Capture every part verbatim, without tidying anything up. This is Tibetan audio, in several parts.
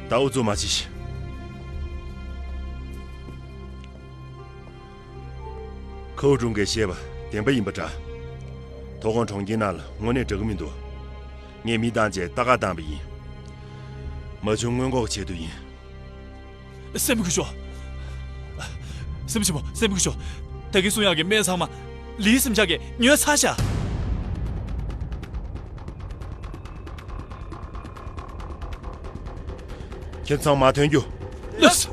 ད་ཨུ་ཚུགས་མ་བྱེད་ཤིག། ཁའུ་ཀྲུང་གིས་བཤད་པ་བདེན་པ་ཡིན་པ་འདྲ། མཐོ་སྒང་གྲོང་ཁྱེར་ནང་ལ་དངོས་གནས་འགྲོ་གི་མི་འདུག། ངས་མི་བཏང་བྱས་ལྟ་ག་བཏང་པ་ཡིན། མ་བྱུང་སྔོན་འགོག་ཆེད་དུ་ཡིན། སྲས་མོ་སྐུ་ཞབས། སྲས་མོ་ཆེན་པོ། སྲས་མོ་སྐུ་ཞབས། ད་གིན་གསུང་ཡག་གི་སྨན་ཚང་མ་ལིའི་སེམས་ཤག་གིས་ཉོས་ཚར་ཤག། ཁྱེད་ཚང་མ་ཐོན་རྒྱུ། ལགས་སོ།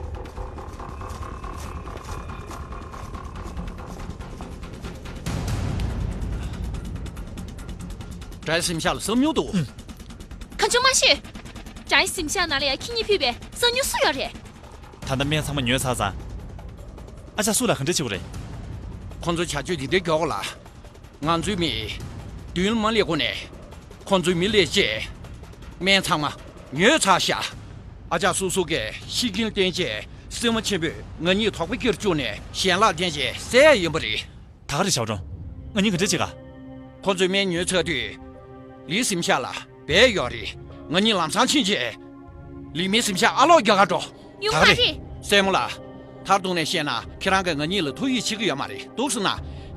དགྲ་ཡི་སེམས་ཤག་ལ་གསང་མྱུལ་འདུག། གང་བྱུང་མ་ཤོད། དགྲ་ཡི་སེམས་ཤག་ནང་ལ་ཡ་ཁྱེད་གཉིས་ཕུད་པའི་གསང་མྱུལ་སུ་ཡོད་རེད། ད་ལྟ་སྨན་ཚང་མ་ཉོས་ཚར་ཙང་། ཨ་ཅག་སུ་ལ་ག་འདྲ་བྱེད་དགོས་རེད། ཁོང་ཚོའི་བྱ་སྤྱོད་འདི་འདྲའི་མགྱོགས་ལ། ང་ཚོའི་མི་མདུན་ལ་མ་སླེབས་གོང་ནས་ཁོང་ཚོའི་མི་སླེབས་རྗེས་སྨན་ཚང་མ་ཉོས་ཚར་ཤག། ཨ་ཅག་སོ་སོ་གིས་ཤི་རྐྱེན་བརྟེན་རྗེས་སྲས་མོ་ཆེན་པོས་ང་གཉིས་དོགས་པ་སྐྱེ་རུ་བཅུག་ནས་ཞལ་ལག་འཐེན་རྗེས་བསད་ཡ་ཡིན་པ་རེད། ད་ག་རེ་བྱ་བ་རུང་། ང་གཉིས་ག་འདྲ་བྱེད་ག། ཁོང་ཚོས་སྨན་ཉོས་ཚར་དུས། ལིའི་སེམས་ཤག་ལ་སྦས་ཡོད་རེད། ང་གཉིས་ལམ་སང་ཕྱིན་རྗེས། ལིའི་མའི་སེམས་ཤག་ཨ་ལོག་རྒྱག་ག་འགྲོ། ཡོང་མ་རེད། སྲས་མོ་ལགས། མཐར་གཏུགས་ནས་བཤད་ན་ཁྱེད་རང་གིས་ང་གཉིས་ལ་ཐུགས་ཡིད་ཆེས་ཀྱི་ཡོད་མ་རེད་འདུག་ཟེར་ན།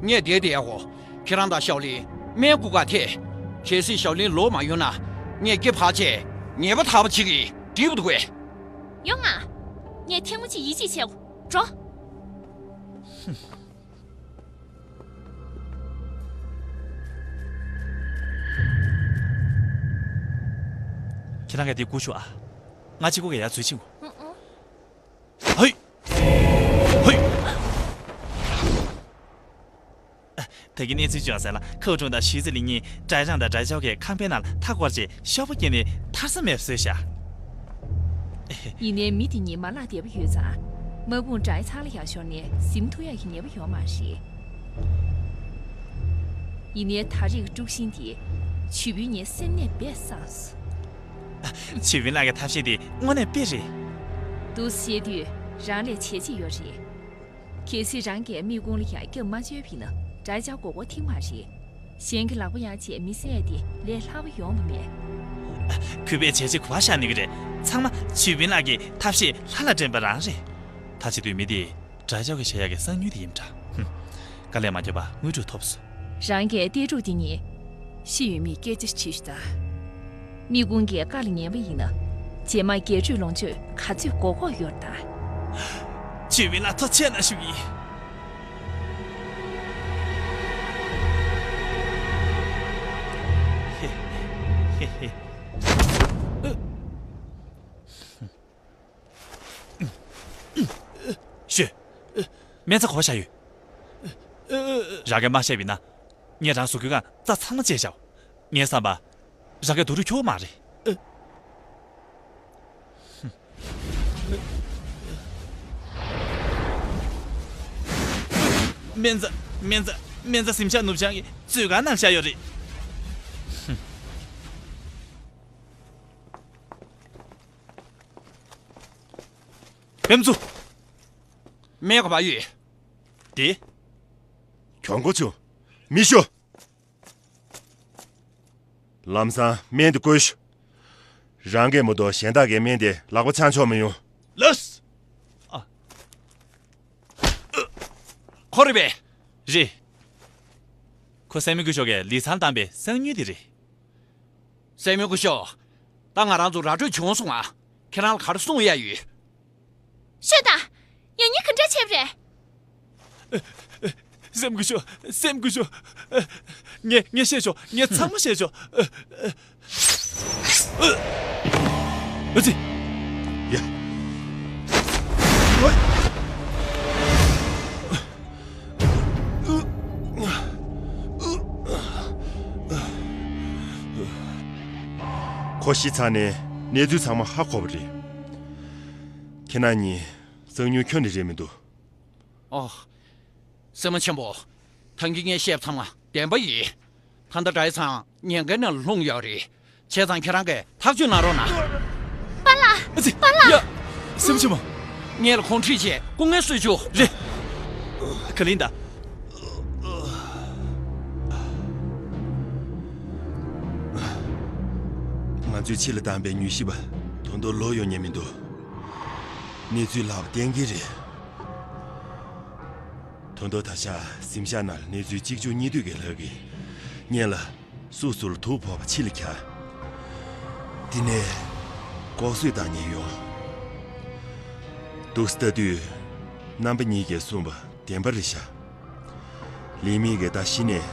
ངས་བསྡད་བསྡད་ཡག་གོ། ཁྱེད་རང་དང་ཞའོ་ལིན་སྨན་རྐུ་ག་ཐད། གལ་སྲིད་ཞའོ་ལིན་ལོག་མ་ཡོང་ན། ངས་སྐེ་བག་བྱས་ཉེས་པ་དག་པ་བྱེད་ཀྱི་འགྲིག་པ་འདུག་གས། ཡོང་ང་། ངས་ཐེངས་མ་གཅིག་ཡིད་ཆེས་བྱས་གོ། འགྲོ། ཁྱེད་རང་གིས་འདི་བསྐུར་ཤོག་ཨ། ང་གཅིག་པོ་གིས་ཡར་འཛུལ་ཕྱིན་གོ། ཨང་ཨང་། ཧོས། ཧོས། ད་གིན་གནས་ཚུལ་བྱུང་ཟེར་ལ། ཁའུ་ཀྲུང་དང་ཞུས་ཙི་ལི་གཉིས་ཀྲའི་ཧྲང་དང་ཀྲའི་ཅའོ་གི་ཁང་པའི་ནང་ལ་མཐའ་བསྐོར་རྗེས་ཤོག་བུ་བཀལ་ནས་ཐར་ས་མེད་པ་བཟོས་ཤག། ཡིན་ནའི་མི་དེ་གཉིས་མ་ལག་བདེ་པོ་ཡོད་ཙང་། དམག་དཔུང་ཀྲའི་ཚང་ལ་ཡར་ཤོར་ནས་ཟིན་ཐུབ་ཡག་གི་ཉེན་པ་ཡོད་མ་རེད། ཡིན་ནའི་ད་རེས་ཀྱི་དཀྲུག་ཤིང་དེས་ཆུས་བུན་ངའི་སེམས་ནད་རྦད་གསངས་སོང་། ཆུས་བུན་ལགས་ཀྱི་ཐབས་ཤེས་དེ་དངོས་གནས་དཔེ་རེད། འདུག་སེ་བཤད་དུས་རང་ལས་བྱས་རྗེས་ཡོད་རེད། གལ་སྲིད་རང་གིས་མི་ཀུང་ལ་ཡང་སྐྱབས་མ་བཅོལ་བ་ཡིན་ན་ཀྲའི་ཅའོ་མགོ་སྐོར་ཐེངས་མ་རེད། གཞན་གྱི་ལག་པ་ཡང་བཅད་མི་བསད་དེ་ལས་སླ་པོ་ཡོང་བ་མེད། གུས་པས་བྱས་རྗེས་ག་པར་བཞག་ནུས་ཀྱི་རེད། ཚང་མ་ཆུས་བུན་ལགས་ཀྱི་ཐབས་ཤེས་ལྷ་ལ་འདྲེན་པ་རང་རེད། ད་བྱེད་དུས་མི་དེས་ཀྲའི་ཅའོ་གིས་བྱེད་ཡག་གི་གསང་མྱུལ་དེ་ཡིན་པ་འདྲ། ཧུམ། དཀའ་ལས་མ་བརྒྱབ་པར་དངོས་གྲུབ་ཐོབ་སོང་། རང་གིས་གཏད་ཕྲུག་དེ་གཉིས་ཤི་ཡོད་མེད་སྐད་ཆ་དྲིས་ཤིག་དང་། མི་ཀུང་གིས་བཀའ་ལ་ཉན་པ་ཡིན་ན། རྗེས་མ་རྒྱལ་ཕྲུག་ལོངས་སྤྱོད་ག་ཚོད་མགོ་འཁོར་ཡོད་དང་། ཆུས་བུན་ལགས་ཐུགས་རྗེ་ཆེ་གནང་ཞུ་གི་ཡིན། ཧེ། ཧེ་ཧེ། ཤོད། སྨན་རྩྭ་ག་པར་བཞག་ཡོད། རང་གིས་མ་བཤད་པ་ཡིན་ན། ངས་རང་བཟོ་རྒྱུའི་སྒང་རྩྭ་ཚང་མ་བཅད་བཞག། ངའི་བསམ་པར། རང་གིས་སྡུག་རུས་ཁྱོན་མ་རེད། སྨན་རྩྭ། སྨན་རྩྭ། སྨན་རྩྭ་གཟིམ་ཤག་ནུབ་བྱང་གི་མཛོད་ཁང་ནང་བཞག་ཡོད་རེད། བེམ་ཚུ། སྨན་ག་པར་ཡོད། དེ། གྱོང་གོ་ཆུ། མི་ཤོ། ལམ་སང་སྨན་དེ་བཀོལ་ཤོག། རང་གིས་མ་གཏོགས་གཞན་དག་གིས་སྨན་དེ་ལག་པ་འཆང་ཆོག་མི་ཡོང་། ལགས། ཨ། ཁོ་རེད་པས། རེད། ཁོ་སྲས་མོ་སྐུ་ཞབས་ཀྱིས་ལི་ཚང་བཏང་པའི་གསང་མྱུལ་དེ་རེད། སྲས་མོ་སྐུ་ཞབས། ད་ང་རང་ཚོ་ར་སྤྲོད་བྱུང་སོང་ང་། ཁྱེད་རང་ལ་ག་རེ་གསུང་ཡ་ཡོད། ཤོད་དང་། ཡང་སྙིང་ག་འདྲ་བྱས་པ་རེད། སྲས་མོ་སྐུ་ཞབས། སྲས་མོ་སྐུ་ཞབས། ངས་ངས་བཤད་ཆོག། ངས་ཚང་མ་བཤད་ཆོག། ཨ་ཙི། ཡ། ཁོ་ཤི་ཚར་ནས་གནས་ཚུལ་ཚང་མ་ཧ་གོ་བ་རེད། ཁྱེད་རྣམ་གཉིས་གསང་མྱུལ་ཁྱོན་ནས་རེད་མི་འདུག། ཨོ། སྲས་མོ་ཆེན་པོ། ད་གིན་ངས་བཤད་པ་ཚང་མ་བདེན་པ་ཡིན། ད་ལྟ་ཀྲའི་ཚང་ཉེན་ཁའི་ནང་ལ་ལྷུང་ཡོད་རེད། བྱས་ཙང་ཁྱེད་རང་གིས་ཐག་གཅོད་གནང་རོགས་གནང་། པཱ་ལགས། ཨ་ཙི། པཱ་ལགས། ཡ། སྲས་མོ་ཆེན་མོ། ངེད་ལ་ཁོང་ཁྲིད་བྱས་སྐུ་ངལ་གསོ་བཅུག། རེད། ག་ལིན་ད། ང་ཚོས་ཕྱི་ལ་བཏང་པའི་མྱུལ་ཞིབ་པ། དོན་དུ་ལོག་ཡོང་ཉན་མི་འདུག་གནས་ཚུལ་ལབ་བསྟན་གྱི་རེད། དོན་དུ་ད་ཆ་གཟིམ་ཤག་ནང་གནས་ཚུལ་གཅིག་མཇུག་གཉིས་མཐུད་ཀྱི་ལྷག་གི་སྔོན་ལ། སུ་སུར་དུག་ཕོག་པ་ཕྱི་ལ་འཁྱར། དེ་ནས་ལྐོག་གསོད་བཏང་ཉེན་ཡོང་། འདུག་སེ་ལྟ་དུས། རྣམ་པ་གཉིས་ཀྱིས་གསུངས་པ་བདེན་པ་རེད་ཤག་ལི་མི་གིས་ད་གཞི་ནས་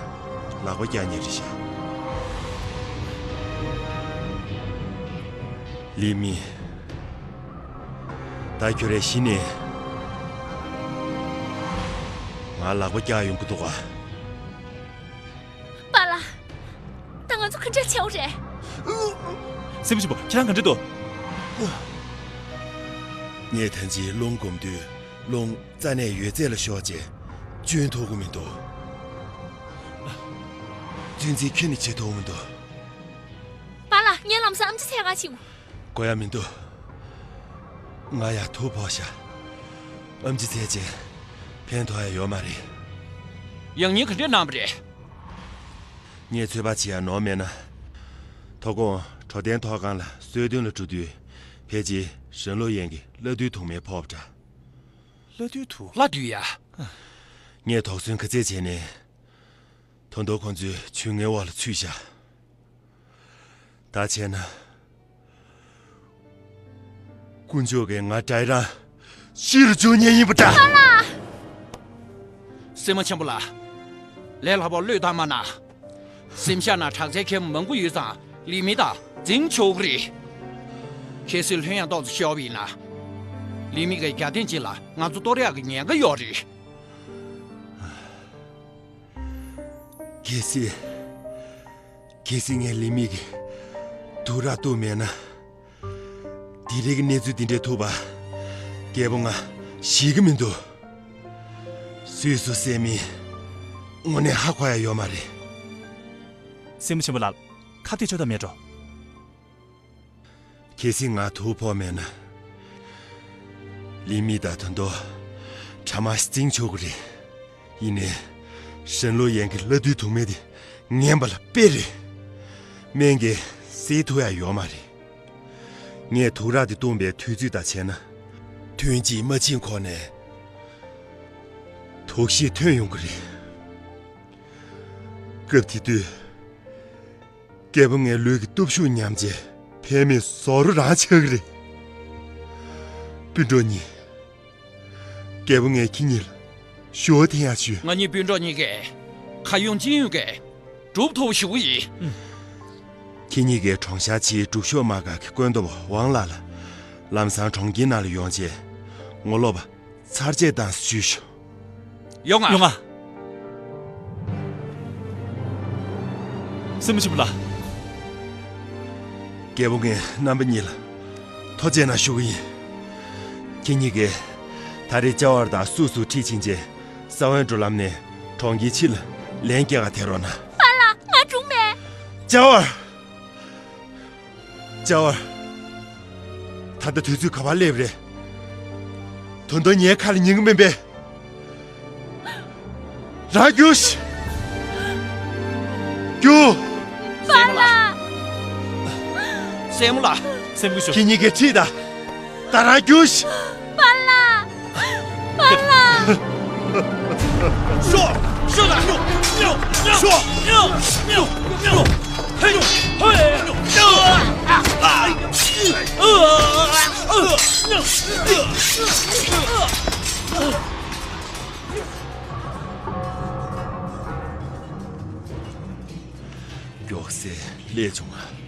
ལག་པ་བཀྱག་ཉེན་རེད་ཤག་ལི་མི། ད་ཁྱོད་རས་གཞི་ནས་ང་ལག་པ་བཀྱག་ཡོང་གི་འདུག་ག་པཱ་ལགས། ད་ང་ཚོ་ག་འདྲ་བྱེད་དགོས་རེད། སྲས་མོ་ཆེན་པོ། ཁྱེད་རང་ག་འདྲ་འདུག་ངས་ད་ཅི་རླུང་སྒོམ་དུས་རླུང་རྩ་ནས་ཡོད་ཚད་ལ་ཤོར་བྱས་གཅུན་ཐུབ་ཀྱི་མི་འདུག་བཙན་འཛུལ་ཁྱོན་ནས་བྱེད་ཐུབ་ཀྱི་མི་འདུག་པཱ་ལགས། ངས་ལམ་སང་ཨེམ་ཆི་ཚེ་ག་ཕྱིན། དགོས་ཡ་མི་འདུག་ང་ཡ་དུག་ཕོག་ཤག་ཨེམ་ཆི་ཚེ་ཅན་ཕན་ཐོགས་ཡ་ཡོད་མ་རེད། ཡང་སྙིང་ག་འདྲས་གནང་བ་རེད། ངས་ཚོད་དཔག་བྱེད་ཡ་ནོར་མེད་ན། དོ་དགོང་གྲོ་སྟན་ཐོག་ཁང་ལ་གསོལ་སྟོན་ལ་འགྲོ་དུས། ཕལ་ཆེར་ཧྲན་ལོ་ཡན་གྱི་བླ་བདུད་དུང་མེ་ཕོག་པ་འདྲ། བླ་བདུད་དུ། བླ་བདུད་ཡ། ངས་དོགས་ཟོན་ག་ཚད་བྱས་ནས། དོན་དུ་ཁོང་ཚོའི་ཇུས་ངན་འོག་ལ་ཚུད་བཞག་ད་བྱས་ན། དཀོན་མཆོག་གིས་ང་འདྲ་རང་ཤི་རུ་འཇུག་ཉེན་ཡིན་པ་འདྲ། སྲས་མོ་ཆེན་པོ་ལགས། ལས་སླ་པོ་བློས་བཏང་མ་གནང་། གཟིམ་ཤག་ནང་དྲག་རྩལ་མཁན་མང་པོ་ཡོད་ཙང་ལི་མི་དང་འཛིང་ཆོག་གི་རེད། གལ་སྲིད་ལྷོད་ཡངས་ཏོག་ཙམ་ཤོར་བ་ཡིན་ན། ལི་མི་གི་རྒྱབ་རྟེན་ཅིག་ལ་ང་ཚོ་གཏོར་ཡག་གི་ཉེན་ཁ་ཡོད་རེད། གལ་སྲིད། གལ་སྲིད་ངས་ལི་མི་གི་དུག་ར་བཏུངས་མེད་ན། དེ་རིང་གི་གནས་ཚུལ་འདི་འདྲའི་ཐུག་པ། རྒད་པོ་ང་ཤེས་ཀྱི་མི་འདུག་སུས་སུ་བསད་མིན་དངོས་གནས་ཧ་གོ་ཡ་ཡོད་མ་རེད། སྲས་མོ་ཆེན་པོ་ལགས། ཁ་གཏད་གཅོག་ཐབས་མེད་འགྲོ། གལ་སྲིད་ང་དུག་ཕོག་མེད་ན། ལི་མི་དང་དོན་དུ་ཕྲ་མ་ཞིག་འཛིང་ཆོག་གི་རེད། ཡིན་ནའི། ཧྲན་ལོ་ཡན་གྱི་བླ་བདུད་དུང་མེ་དེ་ངན་པ་ལ་དཔེ་རེད། སྨན་གྱིས་སེལ་ཐུབ་ཡ་ཡོད་མ་རེད། ངས་དུག་ར་དེ་བཏུངས་པའི་དུས་ཚོད་དང་བྱས་ན། ཐུན་གཅིག་མ་ཕྱིན་གོང་ནས་དུག་ཤེད་ཐོན་ཡོང་གི་རེད། སྐབས་དེ་དུས། རྒད་པོ་ངའི་ལུས་ཀྱི་སྟོབས་ཤུགས་ཉམས་བྱས་ཕན་མེད་ཟོག་རོ་རང་ཆགས་ཀྱི་རེད། སྤུན་གྲོགས་གཉིས། རྒད་པོ་ངས་ཁྱེད་གཉིས་ལ་ཞུ་བ་འཐེན་ཡག་ཞུས། ང་གཉིས་སྤུན་གྲོགས་གཉིས་ཀས་ཁ་ཡོང་ཅི་ཡོང་གིས་སྒྲུབ་ཐུབ་ཞུ་གི་ཡིན། ཁྱེད་གཉིས་ཀས་གྲོང་ཤར་ཆེའི་སྒྲུབ་ཤོག་དམག་སྒར་གྱི་བཀོད་འདོམས་པ་ཝང་ལགས་ལ། ལམ་སང་གྲོང་ཁྱེར་ནང་ལ་ཡོང་རྗེས་ངོ་ལོག་པ་ཚར་བཅད་བཏང་ཞུས་ཤོག་ཡོང་ང་། ཡོང་ང་། སྲས་མོ་ཆེན་པོ་ལགས། རྒད་པོ་ངས་རྣམ་པ་གཉིས་ལ་ཐུགས་རྗེ་གནང་ཞུ་གི་ཡིན། ཁྱེད་གཉིས་ཀས་ད་རེས་ཅ་ཝར་དང་སུ་སུ་ཁྲིད་ཕྱིན་རྗེས་ས་བོན་འགྲོ་ལམ་ནས་གྲོང་ཁྱེར་ཕྱི་ལ་ལན་སྐྱེལ་ག་ཐད་རོགས་གནང་། པཱ་ལགས། ང་སྒྲུང་མེད། ཅ་ཝར། ཅ་ཝར། ད་ལྟ་དུས་ཚོད་ག་པར་སླེབས་རེད། དོན་དག་ངའི་ཁ་ལ་ཉན་གི་མིན་པས། རང་རྒྱུགས་ཤིག་རྒྱུགས། པཱ་ལགས། སྲས་མོ་ལགས། སྲས་མོ་ཞུ། ཁྱེད་གཉིས་ཀས་ཁྲིད་ད། ད་རང་རྒྱུགས་ཤིག་པཱ་ལགས། པཱ་ལགས། ཤོག་ཤོག་ད། ཤོག་ཤོག་ཧེ་ཧེ། མགྱོགས་སེ་སླེབས་བྱུང་ང་།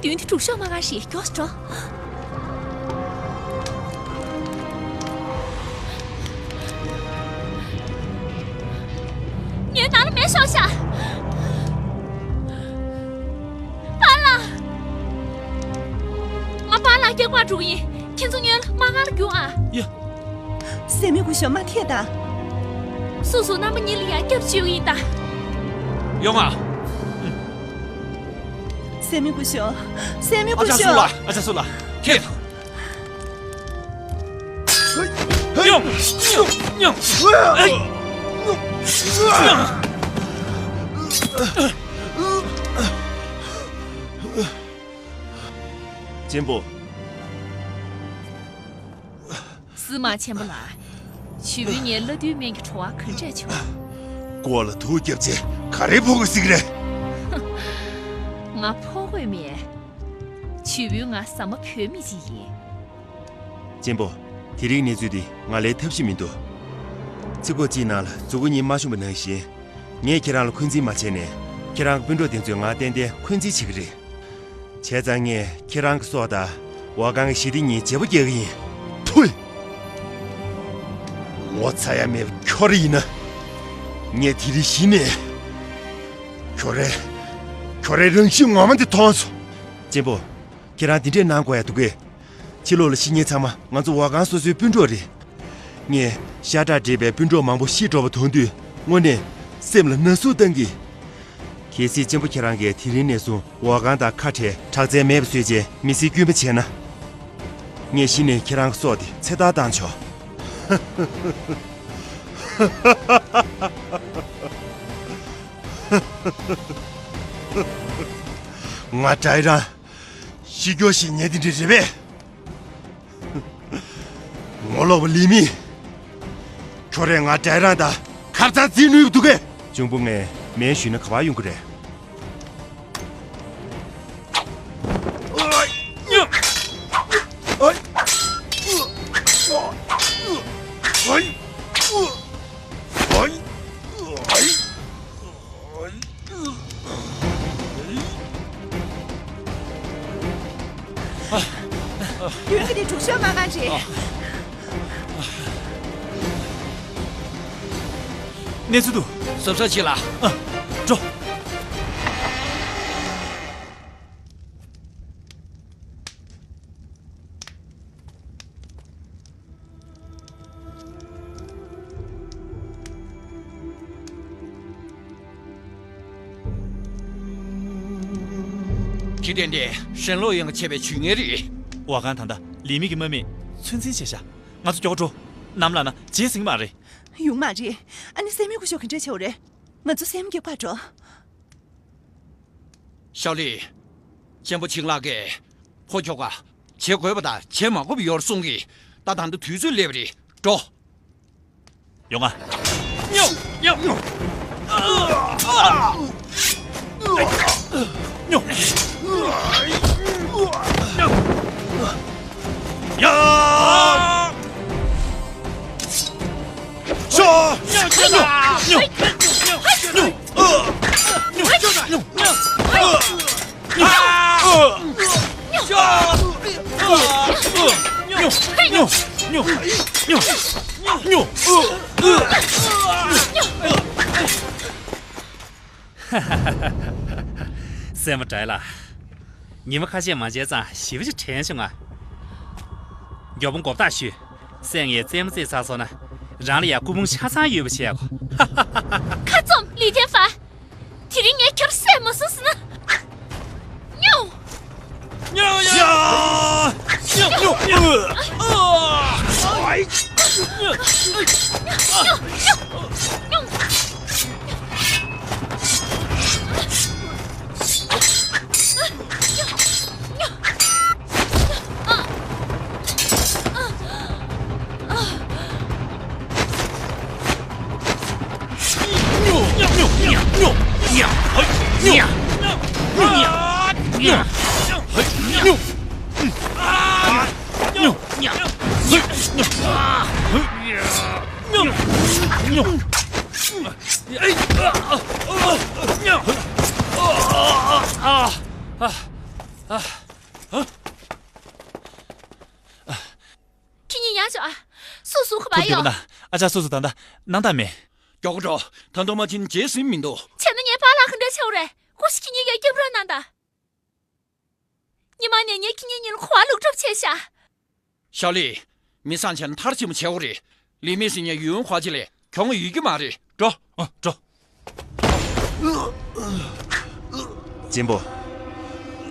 མདུན་དེ་སྒྲུབ་ཤོག་དམག་སྒར་རེད། མགྱོགས་སེ་འགྲོ། ངའི་ནང་ལ་མེ་ཤོར་ཤག་པཱ་ལགས། ང་པཱ་ལགས་སྐྱབས་ག་འགྲོ་གི་ཡིན། ཁྱེད་ཚོ་སྔོན་ལ་དམག་སྒར་ལ་རྒྱུགས་ཨ། ཡ། སྲས་མོ་སྐུ་ཞབས་མ་ཐད་ད། སུ་སུ་རྣམ་པ་གཉིས་ལ་ཡང་སྐྱབས་བཅོལ་གི་ཡིན་ད། ཡོང་ང་། སྲས་མོ་སྐུ་ཞབས། སྲས་མོ་སྐུ་ཞབས། ཨ་ཅག་སུ་ལ། ཨ་ཅག་སུ་ལ། ཁྱེད། གཅེན་པོ། སྲིད་མ་ཆེན་པོ་ལགས། བྱུས་བུས་ངའི་བླ་རྡོའི་སྨན་གྱི་བྲོ་བ་ག་འདྲས་བྱུང་། མགོ་ལ་དུག་བརྒྱབ་བྱས་ག་རེ་ཕོག་གི་ཟིག་རེད། ང་ཕོག་དགོས་མེད། བྱུས་བུས་ང་ཟ་མ་བོད་མི་ཅིག་ཡིན། གཅེན་པོ། དེ་རིང་གནས་ཚུལ་འདི་ང་ལའི་ཐབས་ཤེས་མི་འདུག་ཚིག་གོ་གཅིག་ནང་ལ་མཛུ་གུ་གཉིས་མ་ཤོང་པ་ནང་བཞིན། ངས་ཁྱེད་རང་ལ་འཁོན་འཛིན་མ་བྱས་ནས། ཁྱེད་རང་གི་སྤུན་གྲོགས་དེ་ཚོས་ང་ཏན་ཏན་འཁོན་འཛིན་བྱེད་ཀྱི་རེད། བྱས་ཙང་ངས་ཁྱེད་རང་གི་སྲོག་དང་ཝ་ཀང་གི་ཞི་བདེ་གཉིས་བརྗེ་པོ་རྒྱག་གི་ཡིན། ཐུ། ངོ་ཚ་ཡ་མེད་པ་ཁྱོད་རང་ཡིན་ན། ངས་དེ་རིང་གཞི་ནས། ཁྱོད་རའི། ཁྱོད་རའི་རང་གཤིས་ངོ་མ་འདི་མཐོང་སོང་། གཅེན་པོ། ཁྱེད་རང་འདི་འདྲས་གནང་དགོས་ཡ་འདུག་གས། ཕྱི་ལོགས་ལ་ཤི་མཁན་ཚང་མ་ང་ཚོ་ཝ་ཀང་སོ་སོའི་སྤུན་གྲོགས་རེད། ངས་ཤ་ཁྲག་འདྲེས་པའི་སྤུན་གྲོགས་མང་པོ་ཤི་འགྲོ་བ་མཐོང་དུས་དངོས་གནས་སེམས་ལ་ན་ཟུག་བཏང་གི། གལ་སྲིད་གཅེན་པོ་ཁྱེད་རང་གིས་དེ་རིང་ནས་བཟུང་ཝ་ཀང་དང་ཁ་བྲལ་དྲག་རྩལ་མེད་པ་བཟོས་རྗེས་མི་ཚེ་དཀྱུས་མ་བྱས་ན། ངས་གཞི་ནས་ཁྱེད་རང་གི་སྲོག་དེ་ཚེ་ཐར་བཏང་ཆོག་ང་ཌའི་རང་། ཤི་སྐྱོ་ཞིག་ཉལ་དེ་འདྲ་རེད་པས། ངོ་ལོག་པ་ལི་མི། ཁྱོད་རས་ང་ཌའི་རང་དང་ཁ་བརྡ་བྱེད་ནུས་འདུག་གས། གཅུང་པོ་ངས་མེ་ཞུས་ན་ག་པར་ཡོང་གི་རེད། ཡུལ་གྱི་དེ་དྲུག་ཤོག་མ་གང་རེད། གནས་ཚུལ་འདུག་གཟབ་གཟབ་བྱེད་ལ། ཨ། འགྲོ། ཁྱི་དེ་འདྲས་ཞེན་ལོག་ཡང་བྱས་པའི་ཇུས་ངན་རེད། ཝ་ཀང་ད་ལྟ་ལི་མི་གི་དམག་མིས་ཚོད་འཛིན་བྱས་ཤག་ང་ཚོ་མགྱོགས་པོ་འགྲོ། ནམ་ལངས་ན་རྗེས་ཟིན་གི་མ་རེད། ཡོང་མ་རེད། ཨ་ནི་སྲས་མོའི་སྐུ་ཞབས་ག་འདྲས་བྱས་པ་རེད། ང་ཚོ་སྲས་མོ་སྐྱོབ་པར་འགྲོ། ཞའོ་ལི། གཅེན་པོ་ཆིང་ལགས་ཀྱིས་ཕོ་ཁྱོ་ག་བྱེད་དགོས་པ་དང་བྱེད་མ་དགོས་པ་ཡོད་རེད་གསུང་གི། ད་ད་ལྟ་དུས་ཚོད་སླེབས་པ་རེད། འགྲོ། ཡོང་ང་། ཉོ། ཉོ། ཉོ། ཉོ། ཉོ། ཉོ། སྲས་མོ་བྲལ་ལ། ཉི་མ་ཁ་ཤས་མ་མཇལ་ཙང་ཞེ་པོ་ཅིག་དྲན་བྱུང་ང་། མགྱོགས་པོ་མགོ་བཏགས་ཞུས། སྲས་ངས་རྩེད་མོ་རྩེས་ཚར་སོང་ན། རང་ལ་ཡང་སྐུ་ཕུང་ཆ་ཚང་ཡོད་པ་བྱས་གོ། ཁ་བཙུམ་ལི་ཐེན་ཧྥན། དེ་རིང་ངས་ཁྱོད་བསད་མ་སོང་ཟེར་ན། ཉོ། ཉོ། ཉོ། ཉོ། ཉོ། ཁྱེད་གཉིས་ཡར་ཤོག་ཨ། སུ་སུ་ཁ་པར་ཡོད། ཨ་ཅག་སུ་སུ་ད་ལྟ་སྣང་དག་མེད། མགྱོགས་པོ་འགྲོ། ད་དུང་མ་ཕྱིན་རྗེས་ཟིན་མི་འདུག་བྱས་ན་ངའི་པཱ་ལགས་ག་འདྲ་བྱས་པ་རེད། ཁོ་ཞིག་ཁྱེད་གཉིས་ཀས་སྐྱབས་རོགས་གནང་དང་། ཉི་མ་ནས་ངས་ཁྱེད་གཉིས་གཉིས་ལ་གོ་བ་ལོག་གྲབས་བྱས་ཤག་ཞའོ་ལི། མི་སང་ཆེན་མཐར་ཕྱིན་པ་བྱེད་དགོས་རེད། ལི་མི་ཟེར་ཉན་ཡུན་ཧོ་ཅི་ལས་གྱོང་ཡོད་ཀྱི་མ་རེད། འགྲོ། ཨ། འགྲོ། གཅེན་པོ།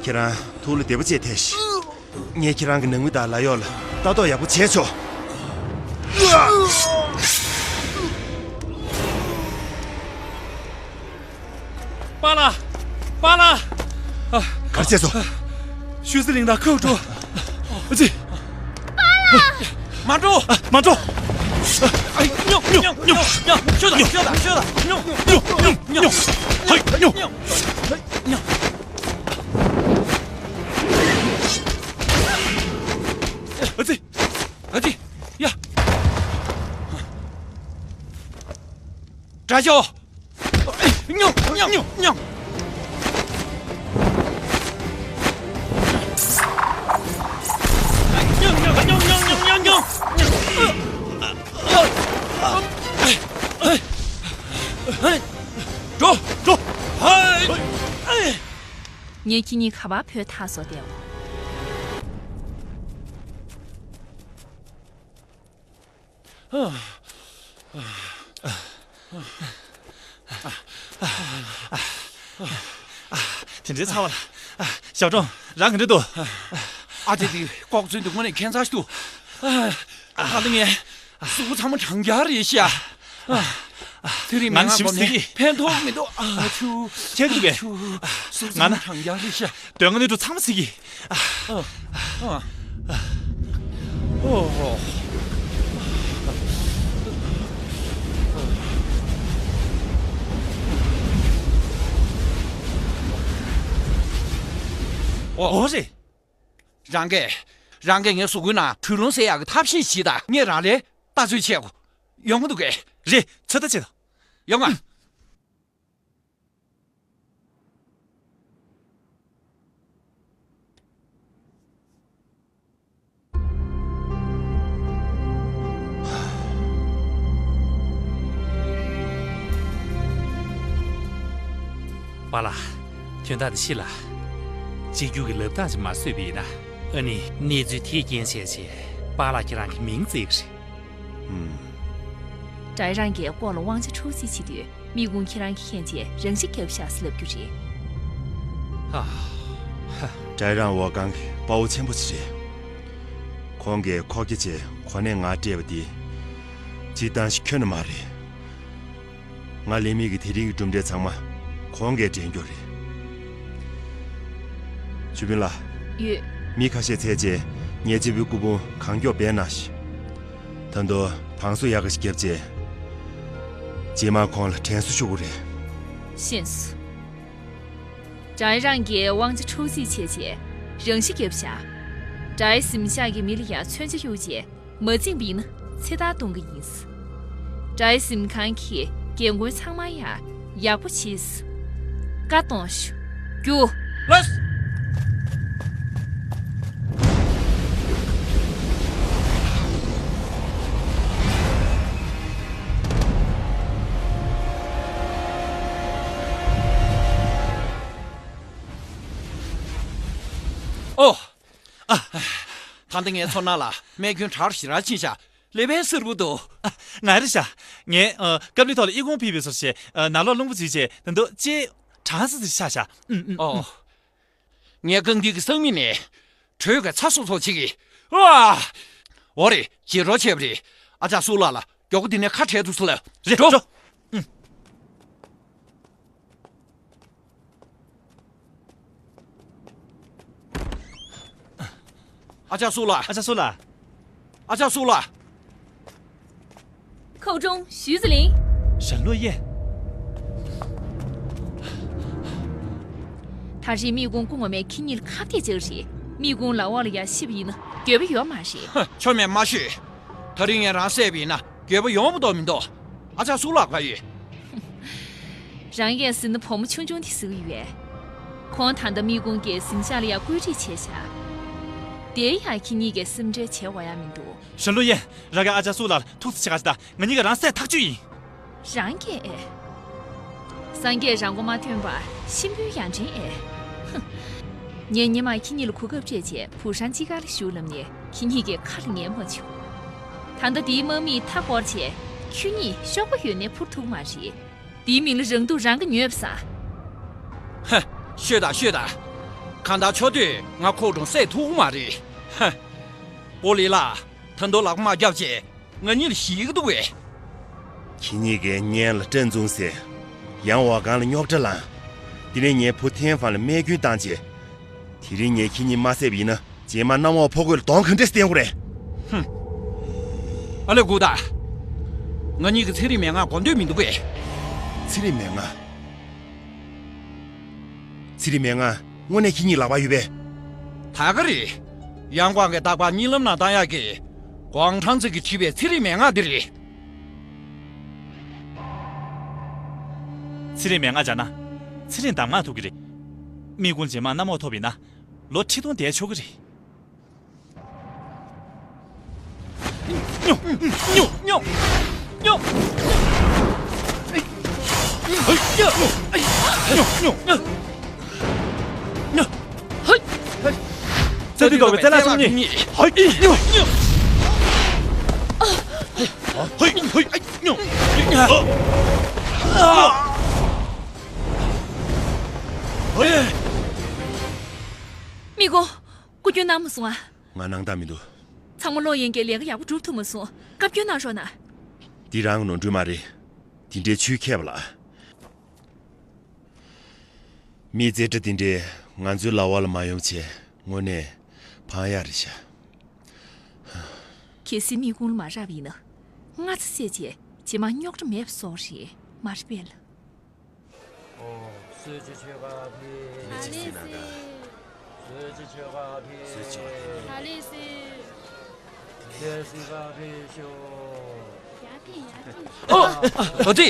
ཁྱེད་རང་ཐུགས་ལ་བདེ་པོ་བྱས་ཐལ་ཤི། ངས་ཁྱེད་རང་གི་ནང་མི་དང་ལ་ཡོག་ལ་ལྟ་རྟོག་ཡག་པོ་བྱས་ཆོག་པཱ་ལགས། པཱ་ལགས། ཨ། ག་རེ་བྱས་སོང་། ཞུས་ཙི་ལིང་དང་ཁོའུ་ཀྲོའུ། ཨ་ཙི། པཱ་ལགས། མ་འགྲོ། ཨ། མ་འགྲོ། ཨ། ཉོ། ཉོ། ཉོ། ཉོ། ཤོད་དང་། ཤོད་དང་། ཤོད་དང་། ཉོ། ཉོ། ཉོ། ཉོ། ཉོ། ཉོ། ཉོ། ཉོ། ཨ་ཙི། ཨ་ཙི། ཡ། དགྲ་ཤོག་ཉོ། ཉོ། ཉོ། ཉོ། འགྲོ། འགྲོ། ངས་ཁྱེད་གཉིས་ག་པར་བུད་ཐལ་སོང་བསྡད་འོ། དེ་འདྲའི་ཚ་བ་ལ། ཞའོ་ཀྲུང་། རང་ག་འདྲ་འདུག་ཨ་ཙི། དེ་ལྐོག་འཛུལ་འདུག་དངོས་གནས་ཁྱད་མཚར་ཞིག་འདུག་ད་ལྟ་ངས་གཟུགས་པོ་ཚང་མ་གྲང་འཁྱག་རེད་ཤག་དེ་རིང་ང་ནི་ཞིམ་ཟེར་གི། ཕན་ཐོགས་མི་འདུག་ཨ་ཆུ། ཁྱེད་ཀྱིས། ཨ་ཆུ། གཟུགས་ང་ན། ཚང་མ་གྲང་འཁྱག་རེད་ཤག་དོན་ལྔ་སྣོད་དྲུག་ཚང་མ་ཟེར་གི། ཨ། ཨ། ཨོ། ཨོ་རེད། རང་གིས། རང་གིས་ངའི་གཟུགས་པོའི་ནང་དྲོད་རླུང་སེལ་ཡག་གི་ཐབས་ཤེས་ཤིག་དང་། ངས་རང་ལ་ལྟ་ཚོད་བྱེད་དགོས། ཡོང་གི་འདུག་གས། རེད། ཚོད་ལྟ་བྱེད་དང་། ཡོང་ང་། པཱ་ལགས། དོན་དག་འདི་ཤེས་ལ། གཅིག་གྱུར་གྱི་ལབ་སྟངས་ཅིག་མ་བཟོས་པ་ཡིན་ན། ཨ་ནི། གནས་ཚུལ་དེས་རྐྱེན་བྱས་བྱས་པཱ་ལགས་ཁྱེད་རང་གི་མིང་བརྩི་གི་རེད། ཧུམ། ཀྲའི་རང་གིས་ལྐོག་ལ་དབང་ཆ་འཕྲོག་རྩིས་བྱེད་དུས། མི་ཀུན་ཁྱེད་རང་གིས་མཁྱེན་བྱས་རང་ཤི་བརྒྱབ་ཤག་ཟེར་ལབ་རྒྱུ་རེད། ཨ། ཧ། ཀྲའི་རང་འོ་ཀང་གི་དཔའ་བོ་ཆེན་པོ་ཅིག་རེད། ཁོང་གིས་ཁོ་སྐྱེ་བྱས་གོ་གནས་ང་སྤྲད་པ་འདི། སྤྱིར་བཏང་ཞིག་ཁྱོན་ནས་མ་རེད། ང་ལས་མེད་ཀྱི་དེ་རིང་གི་གྲུབ་འབྲས་ཚང་མ་ཁོང་གིས་འདྲེན་རྒྱུ་རེད། ཆུ་སྤུན་ལགས། ཡོད། མི་ཁ་ཤས་འཚོལ་བྱས་ངའི་གཅེན་པོའི་སྐུ་ཕུང་གང་མགྱོགས་སྦས་གནང་ཞིག་ད་དུང་བང་སོ་ཡག་ག་ཞིག་བརྒྱབ་བྱས། རྗེས་མ་ཁོང་ལ་དྲན་གསོ་ཞུ་དགོས་རེད། ཤེས་སོང་། ཀྲའི་རང་གིས་དབང་ཆ་འཕྲོག་རྩིས་བྱས་རྗེས་རང་ཤི་བརྒྱབ་ཤག་ཀྲའི་གཟིམ་ཤག་གི་མི་ལ་ཡང་མཚོན་ཆ་གཡུགས་རྗེས་མ་འཛིངས་པ་ཡིན་ན་ཚེ་ཐར་གཏོང་གི་ཡིན། ཀྲའི་གཟིམ་ཁང་གི་རྒན་རྒོན་ཚང་མ་ཡང་ཡག་པོ་བྱས། བཀའ་གཏོང་ཞུ། རྒྱུགས། ལགས། ཨོ། ཨ། ད་ལྟ་ངའི་ཚོར་སྣང་ལ་རྨས་སྐྱོན་དྲག་ཞེ་དྲག་ཕྱིན་ཤག་ཀླད་པ་སེར་པོ་འདུག་ཨ། ང་རེད་ཤག་ངས། ཨ། ཀབ་ལི་ཐོག་ལ་ཨི་ཁུང་ཕུད་པའི་བཟོ་བྱས། ཨ། ནང་ལོགས་རླུང་བུ་འཛུལ་བྱས་ད་དུང་ལྕེ་གྲང་ས་ཙམ་ཆགས་ཤག་ཨུམ་ཨུམ། ཨོ། ངའི་རྐང་མཐིལ་གྱི་ས་མིག་ནས་དྲོད་ཀྱི་ཚྭ་སོ་སོ་བྱེད་ཀྱི། ཨ། འོ་རེད། བརྗེད་འགྲོ་བྱས་པ་རེད། ཨ་ཅག་སུ་ལགས་ལ་མགྱོགས་པོ་འདི་ནས་ཁ་བྲལ་འདུག་ཟེར་ལབ། རེད། འགྲོ། འགྲོ། ཨུམ། ཨ་ཅག་སུ་ལགས། ཨ་ཅག་སུ་ལགས། ཨ་ཅག་སུ་ལགས། ཁོའུ་ཀྲུང་། ཞུས་ཙི་ལིང་། ཧྲན་ལོ་ཡན། ད་རེས་མི་ཀུན་སྐུ་ངོ་མས་ཁྱེད་གཉིས་ལ་ཁ་གཏད་བཅག་རེད། མི་ཀུན་ལག་འོག་ལ་ཡ་ཤི་བ་ཡིན་ན་འགྱོད་པ་ཡོད་མ་རེད། ཧ། ཆོ་མེད་མ་ཤོད། ད་རིང་ངས་རང་བསད་པ་ཡིན་ན་འགྱོད་པ་ཡོང་མ་གཏོགས་མི་འདུག་ཨ་ཅག་སུ་ལགས་ག་ཡོད། རང་གིས་ཟེར་ན་བུ་མོ་ཆུང་ཆུང་དེ་ཟེར་གྱི་ཡོད། ཁོང་ད་ལྟ་མི་ཀུན་གྱི་གཟིམ་ཤག་ལ་ཡ་བཀོད་སྒྲིག་བྱས་ཤག་དེ་ཡང་ཁྱེད་གཉིས་ཀྱིས་སེམས་ཁྲལ་བྱེད་དགོས་ཡ་མི་འདུག་ཧྲན་ལོ་ཡན། རང་གིས་ཨ་ཅག་སུ་ལགས་ལ་ཐུགས་ཁུར་ཆེ་ག་ཞིག་དང་ང་གཉིས་ཀྱིས་རང་བསད་ཐག་གཅོད་ཡིན། རང་གིས་ཨེ། སངས་རྒྱས་རང་མགོ་མ་ཐོན་པར་གཤིན་པོའི་ཡ་མཚན་ཨེ། ཧུམ། ངས་སྔོན་མ་ཁྱེད་གཉིས་ལ་གོ་སྐབས་སྤྲད་རྗེས་བུ་ཧྲང་ཅི་ག་ལ་ཞུགས་ལབ་ནས་ཁྱེད་གཉིས་ཀྱིས་ཁ་ལ་ཉན་མ་བྱུང་། ད་ལྟ་དེའི་དམག་མིས་མཐའ་བསྐོར་རྗེས་ཁྱེད་གཉིས་གཤོག་པ་ཡོད་ནས་འཕུར་ཐུབ་མ་རེད། དེའི་མིང་ལ་རང་སྡུག་རང་གིས་ཉོས་པ་བཟང་། ཧ། ཤོད་དང་ཤོད་དང་། གང་ལྟར་ཆོག་དུས་ང་ཁོའུ་ཀྲུང་བསད་ཐུབ་མ་རེད། ཧ། པོ་ལི་ལགས། ད་དུང་ལག་པ་མ་བརྒྱབ་བྱས། ང་གཉིས་ལ་ཞེད་ཀྱི་འདུག་པས། ཁྱེད་གཉིས་ཀས་ངའི་ལ་སྐྲ་བཙུམས་ཟེར། ཡང་ཝ་གང་ལ་རྙོག་དྲ་ལངས། དེ་ནས་ངའི་བུ་ཐེན་ཧྥང་ལ་རྨས་སྐྱོན་བཏང་རྗེས། དེ་རིང་ངས་ཁྱེད་གཉིས་མ་བསད་པ་ཡིན་ན། རྗེས་མ་གནམ་འོག་ཕོ་རྒོད་ལ་གདོང་ག་འདྲས་བསྟན་དགོས་རེད། ཧུམ། ཨ་ལས་སྒུག་དང་། ང་གཉིས་ཀྱིས་ཚེ་རིང་མན་ངག་གོ་འདོད་མི་འདུག་པས། ཚེ་རིང་མན་ངག་ཚེ་རིང་མན་ངག་དངོས་གནས་ཁྱེད་གཉིས་ལག་པར་ཡོད་པས། ད་ག་རེད། ཡང་ཀོང་གིས་རྟག་པར་གཉིད་ལམ་ན་བཏང་ཡག་གི། ཀོང་ཁྲང་ཙེ་གིས་བྲིས་པའི་ཚེ་རིང་མན་ངག་འདི་རེད། ཚེ་རིང་མན་ངག་སྦྱར་ན། ཚེ་རིང་གདམས་ངག་ཐུབ་ཀྱི་རེད། མི་ཀུན་རྗེས་མ་གནམ་འོག་ཐོབ་པ་ཡིན་ན། ལོ་ཁྲི་སྟོང་བསྡད་ཆོག་གི་རེད། རྩ་མདུད་བཟློག་པའི་རྩལ་སླ་གསུམ་གཉིས། མི་དགོང་། སྐུ་སྐྱོན་གནང་མ་སོང་ཨ། ང་སྣང་དག་མི་འདུག་ཚང་མ་ལོག་ཡིན་གྱི་ལས་ཀ་ཡག་པོ་སྒྲུབ་ཐུབ་མ་སོང་། བཀའ་བཀྱོན་གནང་རོགས་གནང་། འདི་རང་གི་ནོར་འཁྲུལ་མ་རེད། འདི་འདྲའི་ཆུའི་ཁྱད་པར་ལ། མིའི་རྩེ་གྲ་འདི་འདྲའི་ང་ཚོའི་ལག་པ་ལ་མ་ཡོང་བྱས་དངོས་གནས་ཕངས་ཡག་རེད་ཤག་གལ་སྲིད་མི་ཀུན་ལ་མ་རག་པ་ཡིན་ན། སྔ་ཚ་བསད་བྱས་རྗེས་མ་རྙོག་དྲ་མེད་པ་བཟོ་རེད་མ་རེད་པས་ལ། ཨོ། གསོལ་ཇ་མཆོད་ཁ་ཕེབས། ཨ་ལེ་སི། གསོལ་ཇ་མཆོད་ཁ་ཕེབས། ཨ་ལེ་སི། ལས་སི་ཁ་ཕེབས་ཤོག་ཡར་ཕེབས། ཡར་ཕེབས། ཨོ། ཨོ་ཙི།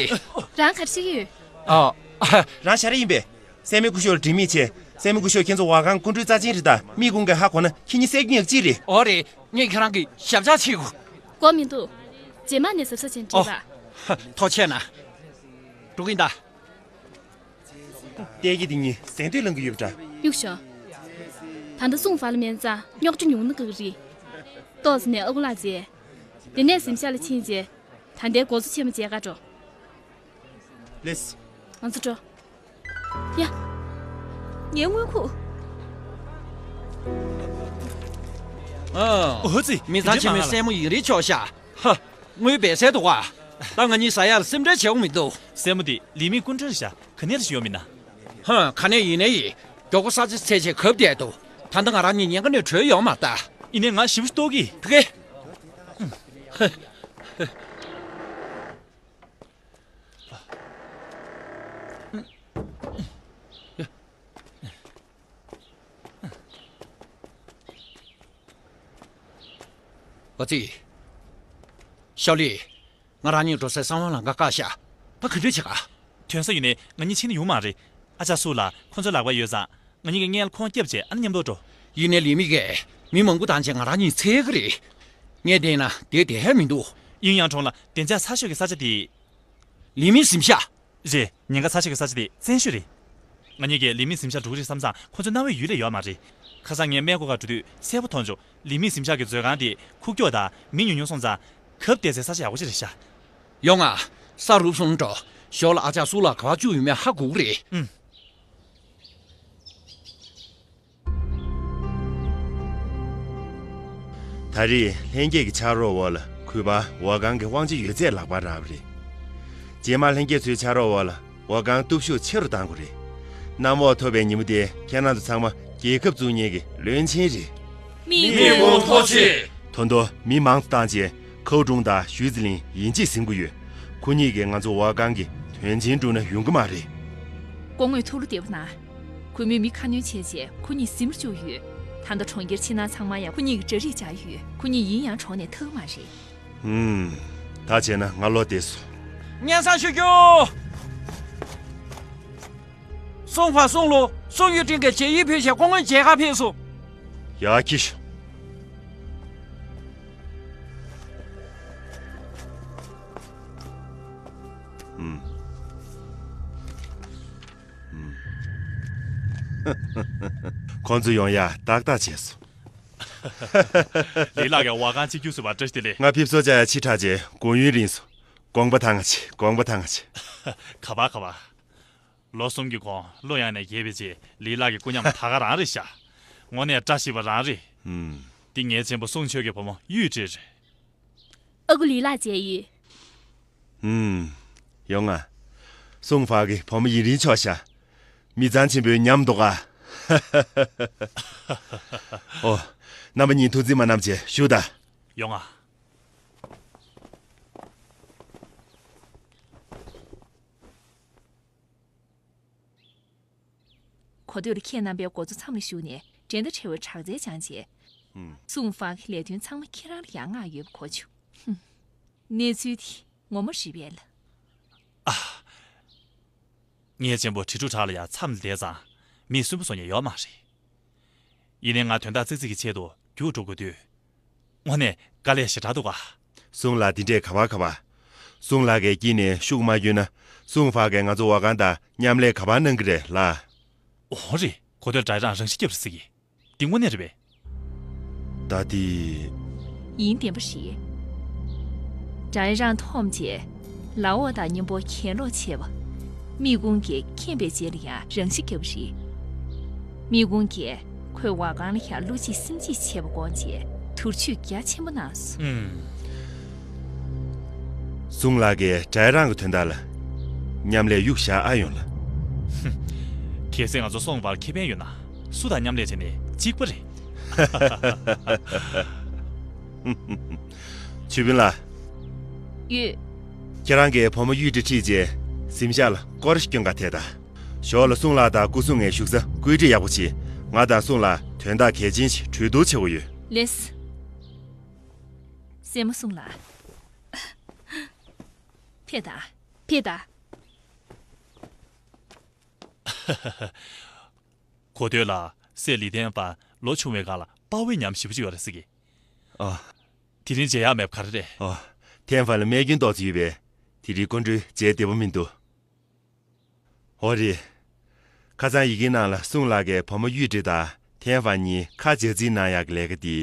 རང་ག་རེ་བྱེད་ཀྱི་ཡོད། ཨ། རང་ཞར་ཡིན་པས། སྲས་མོ་སྐུ་ཞབས་ལ་འགྲིག་མིན་ཆེ། སྲས་མོ་སྐུ་ཞབས་ཁྱེད་ཚོ་ཝ་གང་སྐུ་མགྲོན་རྩ་ཆེན་རེད་ད། མི་ཀུན་གྱིས་ཧ་གོ་ན་ཁྱེད་གཉིས་བསད་རྒྱུ་ཉག་གཅིག་རེད། ཨོ་རེད། ངས་ཁྱེད་རང་གི་ཞབས་ཕྱག་བྱེད་དགོས། དགོས་མི་འདུག་རྗེས་མ་ནས་གཟབ་གཟབ་བྱས་འགྲིག་པ། ཨོ། ཐུགས་རྗེ་གནང་། འགྲོ་གི་ཡིན་ད། ལྟས་ཀྱི་འདི་གཉིས་གཟེངས་བསྟོད་ལང་གི་ཡོད་པ་འདྲ། གཡུག་ཞོག་ད་ལྟ་སུང་ཧྥ་ལ་མེད་ཙང་རྙོག་དྲ་ཉུང་ན་དགའ་གི་རེད། ཏོག་ཙམ་ནས་ཨ་ཁུ་ལགས་མཇལ། དེ་ནས་གཟིམ་ཤག་ལ་ཕྱིན་རྗེས། ད་ལྟའི་འགོ་གཙོ་ཆེན་མོ་མཇལ་ག་འགྲོ། ལེས། ང་ཚོ་འགྲོ། ཡ། ངའི་དངུལ་ཁུག་ཨ། ཨོ་ཙི། མི་ཚང་ཆེན་མོའི་སྲས་མོ་ཡིན་རེད་ཆོག་ཤག་ཧ། དངུལ་སྦས་སའི་འདུག་ག་ད་ང་གཉིས་ཟ་ཡག་ལ་སེམས་ཁྲལ་བྱེད་དགོས་མི་འདུག་སྲས་མོ་འདི་ལི་མིའི་སྐུ་མགྲོན་རེད་ཤག་ག་ནས་ལ་ཞིག་ཡོང་མིན་ན། ཧ། ག་ནས་ཡིན་ནའི་ཡིན། མགྱོགས་པོ་ས་ཆ་འཚོལ་བྱས་གབ་བསྡད་འདུག་ད་ལྟ་ང་རང་གཉིས་ཉེན་ཁ་ནས་བྲོས་ཡོང་མ་ད། ཡིན་ནའི་ང་ཞེ་པོ་ལྟོགས་ཀྱི། ཕ་གི། ཨོ་ཙི། ཤའོ་ལི། ང་རང་གཉིས་འགྲོ་སའི་གསང་བ་ལམ་ཁ་བཀག་ཤག་ད་ག་འདྲས་བྱེད་ག་ཐོན་ས་ཡོད་ནའི་ང་གཉིས་ཕྱིན་ན་ཡོང་མ་རེད། ཨ་ཅག་སུ་ལགས་ཁོ་ཚོའི་ལག་པར་ཡོད་ཙང་ང་གཉིས་ཀྱིས་སྔོན་ལ་ཁོང་བསྐྱབས་བྱས་ཨ་ནི་མཉམ་དུ་འགྲོ། ཡིན་ནའི་ལི་མི་གིས་མི་མང་པོ་བཏང་བྱས་ང་རང་གཉིས་འཚོལ་གི་རེད། ངས་བལྟས་ན་དེ་བསྡད་ཡག་མི་འདུག་དབྱིན་ཡང་གྲོང་ལ་བདེ་འཇགས་ཚ་ཤོས་ཀྱི་ས་ཆ་དེ། ལི་མིའི་གཟིམ་ཤག་རེད། ཉེན་ཁ་ཚ་ཤོས་ཀྱི་ས་ཆ་དེ་བཙན་ཤོས་རེད། ང་གཉིས་ཀྱིས་ལི་མིའི་གཟིམ་ཤག་འགྲོ་གི་རེད་བསམ་ཙང་ཁོ་ཚོའི་རྣ་བའི་ཡུལ་ལས་ཡོད་མ་རེད། ཁ་སང་ངས་སྨད་སྒོ་ཁར་འགྲོ་དུས་གསལ་པོ་མཐོང་བྱུང་། ལི་མིའི་གཟིམ་ཤག་གི་མཛོད་ཁང་དེ་ཁུག་ཀྱོག་དང་མི་ཉུང་ཉུང་སོང་ཙང་། གབ་བསྡད་སའི་ས་ཆ་ཡག་པོ་ཅིག་རེད་ཤག་ཡོང་ང་། ས་རུབ་སོང་འགྲོ། ཞོར་ལ་ཨ་ཅག་སུ་ལགས་ག་པར་བཅུག་ཡོད་མེད་ཧ་གོ་གི་རེད། ཨུམ། ད་རེས་ལྷན་རྒྱས་ཀྱི་ཕྱག་རོགས་འོག་ལ་གུས་པ་ཝ་གང་གི་དབང་ཆ་ཡོད་ཚད་ལག་པར་རག་པ་རེད། རྗེས་མ་ལྷན་རྒྱས་ཚོའི་ཕྱག་རོགས་འོག་ལ་ཝ་གང་སྟོབས་ཤུགས་ཆེ་རུ་གཏང་དགོས་རེད། གནམ་འོག་ཐོབ་པའི་ཉིན་མོ་དེ་ཁྱེད་རང་ཚོ་ཚང་མ་རྒྱལ་ཁབ་བཙུགས་མཁན་གྱི་བློན་ཆེན་རེད། མི་དགོང་ཐུགས་རྗེ་ཆེ། ད་དུང་མི་མང་དུ་བཏང་རྗེས། ཁའུ་ཀྲུང་དང་ཞུས་ཙི་ལིན་ཡིན་གཅིག་ཟིན་གྱི་ཡོད། ཁོ་གཉིས་ཀྱིས་ང་ཚོ་ཝ་གང་གི་དོན་ཆེན་སྒྲུབ་ན་ཡོང་གི་མ་རེད། སྐུ་ངོས་ཐུགས་བློ་བདེ་པོ་གནང་། གུས་མོས་མི་ཁ་སྣོན་བྱས་རྗེས་ཁོ་གཉིས་གཟིམ་རུ་བཅུག་ཡོད། ད་ལྟ་གྲོང་ཁྱེར་ཕྱི་ནང་ཚང་མར་ཡང་ཁོ་གཉིས་ཀྱི་འདྲ་རིས་བཅར་ཡོད། ཁོ་གཉིས་ཡིན་ཡང་གྲོངས་ནས་ཐར་གི་མ་རེད། ཧུམ། ད་བྱས་ན་ང་བློ་བདེ་སོང་། སྙན་སེང་ཞུ་རྒྱུ། སུང་ཧྥ་སུང་ལུ་སུང་ཡུས་ཀྲིང་གིས་རྗེས་ཡིག་ཕུལ་བྱས་སྐུ་ངོའི་མཇལ་ཁར་ཕེབས་སོང་། ཡ་ཁྱི་ཤོག་ཨུམ། ཨུམ། ཁོང་ཚོ་ཡོང་ཡག་ཏག་ཏག་བྱས་སོང་། ལི་ལགས་ཀྱིས་ཝ་གང་གཅིག་གྱུར་བཟོས་པར་བཀྲ་ཤིས་བདེ་ལེགས། ང་ཕེབས་བསུ་བྱ་ཡག་ཕྱི་དྲགས་རྗེས་དགོངས་ཡུན་རིང་སོང་། དགོངས་པ་དྭངས་ཆེ། དགོངས་པ་དྭངས་ཆེ། ག་པར་ག་པར། ལོ་གསུམ་གྱི་གོང་གླུ་དབྱངས་ནས་རྒྱས་པའི་རྗེས་ལི་ལགས་ཀྱི་སྐུ་ཉམས་ད་ག་རང་རེད་ཤག་དངོས་གནས་བཀྲ་ཤིས་པ་རང་རེད། ཧུམ། འདི་ངའི་གཅེན་པོ་སུང་ཆོས་ཀྱི་བུ་མོ་ཡུས་ཀྲིན་རེད། ཨ་ཁུ་ལི་ལགས་མཇལ་ཡོད། ཧུམ། ཡོང་ང་། སུང་ཧྥ་གི་བུ་མོ་ཡིན་རིན་ཆོག་ཤག་མི་ཚང་ཆེན་པོའི་ཉམས་འདུག་ག་ཨོ། རྣམ་པ་གཉིས་ཐུགས་འཛིན་མ་གནང་བྱས་བཞུགས་དང་། ཡོང་ང་། གོ་ཐོས་ལ་ཁྱེད་རྣམ་པའི་འགོ་གཙོ་མཚམས་ལ་བཞུགས་ནས་འགྲན་ཟླ་བྲལ་བའི་དྲག་རྩལ་སྦྱངས་རྗེས། ཧུམ། སུང་ཧྥ་གི་ལས་དོན་ཚང་མ་ཁྱེད་རང་ལ་ཡར་མངགས་ཡོད་པ་གོ་བྱུང་། ཧུམ། གནས་ཚུལ་དེ་ངོ་མ་རེད་པས་ལགས། ཨ། ངའི་གཅེན་པོ་དྲི་ཕྲུག་བྲག་ལ་ཡང་མཚམས་ལ་བསྡད་ཙང་མི་སུན་པོ་བཟོ་མཁན་ཡོད་མ་རེད། ཡིན་ནའི་ང་དོན་དག་ཙིག་ཙིག་གི་ཆེད་དུ་རྒྱུགས་འགྲོ་དགོས་དུས། དངོས་གནས་དཀའ་ལས་ཞེ་དྲག་འདུག་ག་སུང་ལགས་འདི་འདྲས་ག་པར་ག་པར། སུང་ལགས་ཀྱི་དཀྱིལ་ནས་ཤུགས་མ་བསྐྱོན་ན། སུང་ཧྥ་གིས་ང་ཚོ་བ་གང་དང་མཉམ་ལས་ག་པར་གནང་གི་རེད་ལགས། འོ་རེད། གོ་ཐོས་ལ་ཌའི་རང་རང་ཤི་རྒྱབ་རེད་ཟེར་གི། འདི་དངོས་གནས་རེད་པས། ད་དེ། ཡིན་བདེན་པ་རེད། ཌའི་རང་འཐོམས་རྗེས། ལའོ་དང་མཉམ་པོ་གྱེན་ལོག་བྱས་པ། མིག་ཀུང་གིས་མཁྱེན་པའི་རྗེས་ལ་ཡང་རང་ཤི་བརྒྱབ་པ་རེད། མིག་ཀུང་གིས་ཁོའི་བ་གང་ལ་ཡང་བློ་འཇིགས་སེམས་འཇིགས་བྱས་པ་དགོངས་རྗེས་དུར་ཆུས་རྒྱ་ཆེན་པོ་གནང་སོང་། ཧུམ། སུང་ལགས་ཀྱིས་ཌའི་རང་གི་དོན་དག་ལ་མཉམ་ལས་གཡུག་བཞག་ཨ་ཡོང་ལ། ཧུམ། གལ་སྲིད་ང་ཚོ་སུང་ཧྥ་ལ་ཁེ་ཕན་ཡོད་ན། སུ་དང་མཉམ་ལས་བྱས་ནས་གཅིག་པ་རེད། ཆུས་ཕིན་ལགས། ཡོད། ཁྱེད་རང་གིས་བུ་མོ་གཡུས་ཁྲི་ཁྲིད་རྗེས་གཟིམ་ཤག་ལ་སྐོར་སྐྱོན་ག་ཐད་ད། ཞོར་ལ་སུང་ལགས་དང་སྐུ་སྲུང་ངས་བཞུགས་ས་བཀོད་སྒྲིག་ཡག་པོ་བྱེད། ང་དང་སུང་ལགས་དོན་དག་གལ་ཆེན་ཞིག་གྲོས་བསྡུར་བྱེད་དགོས་ཡོད། ལེས། སྲས་མོ་སུང་ལགས། ཕེབས་དང་། ཕེབས་དང་། གོ་ཐོས་ལ་སྲས་ལི་ཐན་ཧྥན་ལོ་ཆུང་བའི་སྒང་ལ་དཔའ་བོའི་ཉམས་ཞེ་པོ་ཅིག་ཡོད་རེད་ཟེར་གི། ཨ། དེ་རིང་མཇལ་ཡག་མེད་པ་ག་རེ་རེད། ཨ། ཐན་ཧྥན་ལ་རྨས་སྐྱོན་ཏོག་ཙམ་ཡོད་པས། དེ་རིང་སྐུ་མགྲོན་མཇལ་བདེ་པོ་མི་འདུག་འོ་རེད། ཁ་སང་ཡི་གེའི་ནང་ལ་སུང་ལགས་ཀྱིས་བུ་མོ་གཡུས་ཁྲི་དང་ཐན་ཧྥན་གཉིས་ཁ་འཇག་རྩིས་གནང་ཡག་གི་ལས་ཀ་འདི།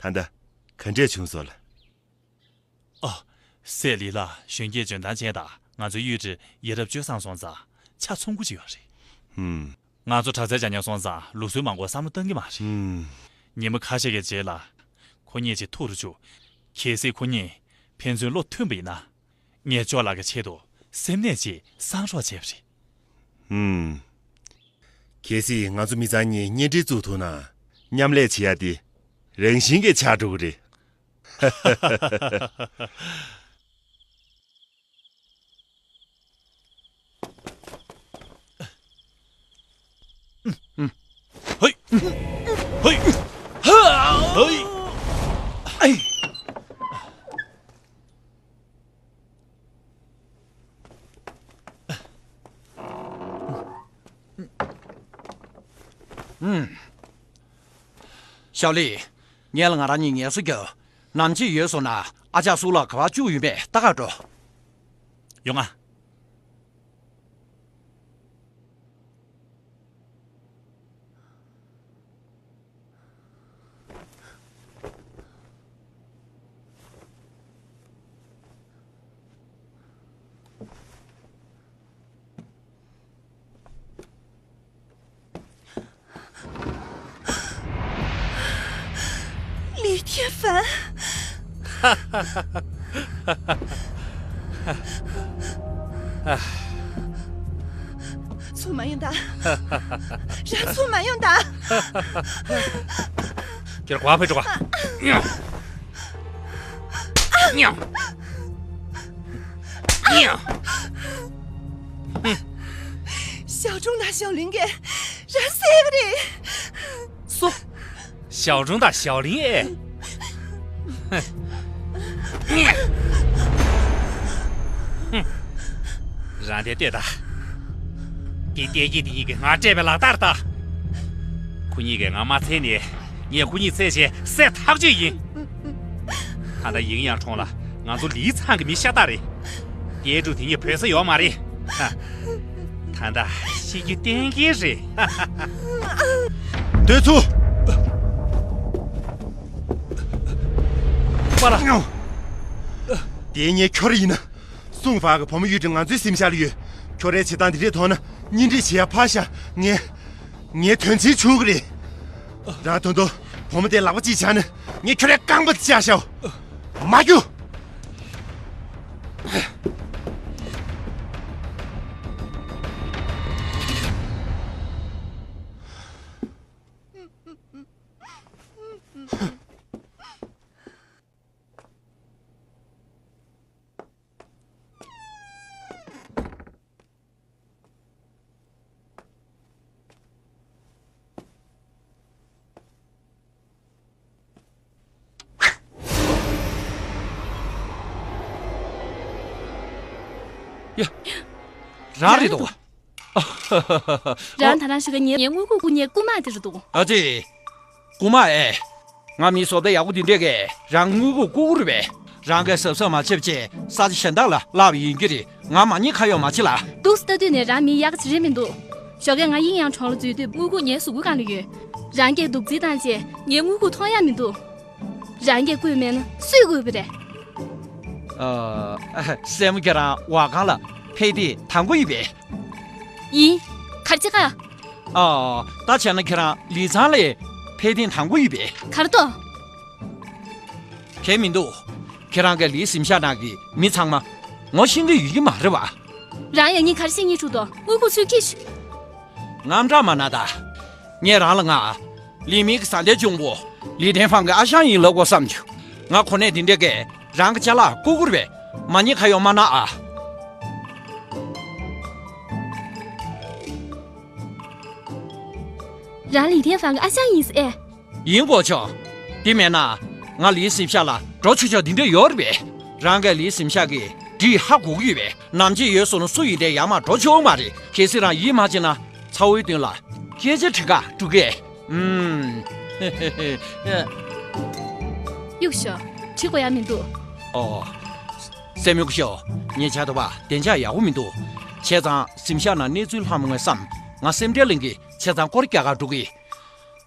ད་ལྟ་ག་འདྲས་བྱུང་སོང་ལགས། ཨ། སྲས་ལི་ལགས་གཞོན་སྐྱེས་འཇོན་ཐང་ཅན་དང་ང་ཚོའི་གཡུས་ཁྲིར་ཡ་རབས་སྤྱོད་བཟང་སོང་ཙང་ཆ་ཚང་པོ་ཅིག་ཡོད་རེད། ཧུམ། ང་ཚོ་དྲག་རྩལ་སྦྱང་མཁན་སོང་ཙང་ལུགས་སྲོལ་མང་པོ་བསམ་བློ་གཏང་གི་མ་རེད། ཧུམ། ཉིན་མོ་ཁ་ཤས་ཀྱི་རྗེས་ལ་ཁོ་གཉིས་ཅིག་ཐུག་རུ་བཅུག་གལ་སྲིད་ཁོ་གཉིས་ཕན་ཚུན་བློ་མཐུན་པ་ཡིན་ན། ངས་ཅོ་ལགས་ཀྱི་ཆེད་དུ་སེམས་ནད་ཅིག་སངས་རོགས་བྱས་པ་རེད། ཧུམ། གལ་སྲིད་ང་ཚོ་མི་ཚང་གཉིས་གཉེན་འབྲེལ་བཙུགས་ཐུབ་ན། མཉམ་ལས་བྱེད་ཡ་དེ་རང་བཞིན་གྱིས་ཆགས་འགྲོ་གི་རེད། ཧོ། ཧོ། ཧོ། ཨེ། ཞའོ་ལི། ངེད་ལ་ང་རང་གཉིས་ངལ་གསོ་རྒྱོབ། ནམ་ཕྱེད་ཡོལ་སོང་ན་ཨ་ཅག་སུ་ལགས་ག་པར་བཅུག་ཡོད་མེད་ལྟ་གར་འགྲོ། ཡོང་ང་། ལི་ཐེ་ཧྥན། ཚུར་མ་ཡོང་དང་། རང་ཚུར་མ་ཡོང་དང་། ཁྱེད་ག་པར་ཕེབས་འགྲོ་ག། ཞའོ་ཀྲུང་དང་ཞའོ་ལིན་གྱིས་རང་བསད་ཀྱི་རེད། སུ། ཞའོ་ཀྲུང་དང་ཞའོ་ལིན་ཨེ། རང་དེ་ལྟོས་དང་། དེ་ལྟས་ཀྱི་དེ་གཉིས་ཀྱིས་ང་སྤྲད་པའི་ལག་རྟགས་རེད་ད། ཁོ་གཉིས་ཀྱིས་ང་མ་འཚོལ་ནས་ངས་ཁོ་གཉིས་འཚོལ་བྱས་བསད་ཐག་གཅོད་ཡིན། ད་ལྟ་ཡིང་ཡང་ཁྲོང་ལ་ང་ཚོ་ལིའི་ཚང་གི་མི་ཤ་སྟག་རེད། ལྟ་གྲུབ་དེ་གཉིས་བོད་ས་ཡོད་མ་རེད། ད་ལྟ་ཤི་རྒྱུ་གཏན་འཁེལ་རེད། སྡོད་ཚུར། པ་ལགས། དེ་ངའི་ཁྱོ་ར་ཡིན་ན། སུང་ཧྥ་གི་བུ་མོ་གཡུས་ཁྲི་ང་ཚོའི་གཟིམ་ཤག་ལ་ཡོད། ཁྱོད་རའི་བྱེད་སྟངས་འདི་འདྲས་མཐོང་ན་གཉེན་སྒྲིག་བྱེད་ཡ་ཕར་བཞག་ངས། ངའི་དོན་ཆེན་བྱུང་གི་རེད། རང་དོན་དུ་བུ་མོ་དེ་ལག་པ་གཅིག་བྱས་ན་ངས་ཁྱོད་རའི་རྐང་པ་བཅག་བཞག་མ་རྒྱུག་ཡ། རང་རེད་དོ། རང་ད་རང་ཞིག་ག་ངའི་ངའི་དངུལ་ཁུག་རྐུ་མཁན་རྐུ་མ་དེ་རེད་དོ། ཨ་ཙི། རྐུ་མ་ཨེ། ང་མི་བཟོ་ལྟ་ཡག་པོ་འདི་འདྲས་ཀས་རང་དངུལ་ཁུག་རྐུ་རུ་བས། རང་གིས་གཟབ་གཟབ་མ་བྱེད་པ་བྱས་ས་ཆ་གཞན་དག་ལ་བརླག་པ་ཡིན་གྱི་རེད། ང་མ་ཉེས་ཁ་གཡོག་མ་བྱེད་ལ། འདུག་ལྟ་དུས་ནས་རང་མི་ཡག་ཅིག་རེད་མི་འདུག་ཞོགས་ཀས་ང་དབྱིན་ཡང་གྲོང་ལ་འཛུལ་དུས་དངུལ་ཁུག་ངའི་གཟུགས་པོ་སྒང་ལ་ཡོད། རང་གིས་སྡུག་རྩིས་བཏང་བྱས་ངའི་དངུལ་ཁུག་མཐོང་ཡག་མི་འདུག་རང་གིས་བརྐུས་མེད་ན་སུས་བརྐུས་པ་རེད། ཨ། སྲས་མོ་ཁྱེད་རང་བ་གང་ལ་ཕེ་ཏི་དང་པོ་ཡིན་པས། ཡིན། གར་ཅི་ག་ཨ། ད་བྱས་ན་ཁྱེད་རང་ལི་ཚང་ལས་ཕེ་ཏི་དང་པོ་ཡིན་པས། གར་ཏོ། གལ་མི་འདུག་ཁྱེད་རང་གི་ལིའི་གཟིམ་ཤག་ནང་གི་མི་ཚང་མ་ངོ་ཤེས་ཀྱི་ཡོད་ཀྱི་མ་རེད་བ། རང་ཡང་ཉིན་གར་ཤེས་ཉིན་ཕྲུག་ཏོ་དངུལ་ཁུག་ཚུར་ཁྱེར་ཤོག་དངངས་སྐྲག་མ་ན་ད། ངས་རང་ལ་ང་། ལི་མི་གི་བཟའ་ཟླའི་གཅུང་པོ། ལི་ཐན་ཧྥང་གི་ཨ་ཞང་ཡིན་ལབ་དགོས་བསམ་བྱུང་། ང་གོ་གནས་འདི་འདྲས་ཀས་རང་གི་ཅ་ལག་རྐུ་རྐུ་རེད་པས། མ་ཉེས་ཁ་གཡོག་མ་གནང་ཨ། རང་ལི་ཐན་ཧྥང་གི་ཨ་ཞང་ཡིན་ཟེར་ཨེ། ཡིན་དགོས་ཆོག་དེ་མེད་ན། ང་ལིའི་གཟིམ་ཤག་ལ་འགྲོ་ཆོག་ཆོག་འདི་འདྲས་ཡོད་རེད་པས། རང་གིས་ལིའི་གཟིམ་ཤག་གི་འགྲིག་ཧ་གོ་གི་ཡོད་པས། ནམ་ཕྱེད་ཡོལ་སོང་ན་སུ་ཡིན་དེ་ཡར་མར་འགྲོ་ཆོག་མ་རེད། གལ་སྲིད་རང་ཡིད་མ་ཆེས་ན་ཚ་བོའི་མདུན་ལ་སྐད་ཆ་དྲི་ག་འགྲོ་གས། ཨུམ། གཡུག་ཤོག་དྲི་དགོས་ཡག་མི་འདུག་ཨོ། སྲས་མོ་སྐུ་ཞབས། ངས་བྱ་དོ་བ་བདེ་འཇགས་ཡག་པོ་མི་འདུག་བྱས་ཙང་གཟིམ་ཤག་ནང་གནས་ཚུལ་ལྷག་མ་ངོས་བསམ། ང་སེམས་ཁྲལ་ལེན་གི་བྱས་ཙང་སྐོར་རྒྱག་ག་འགྲོ་གི།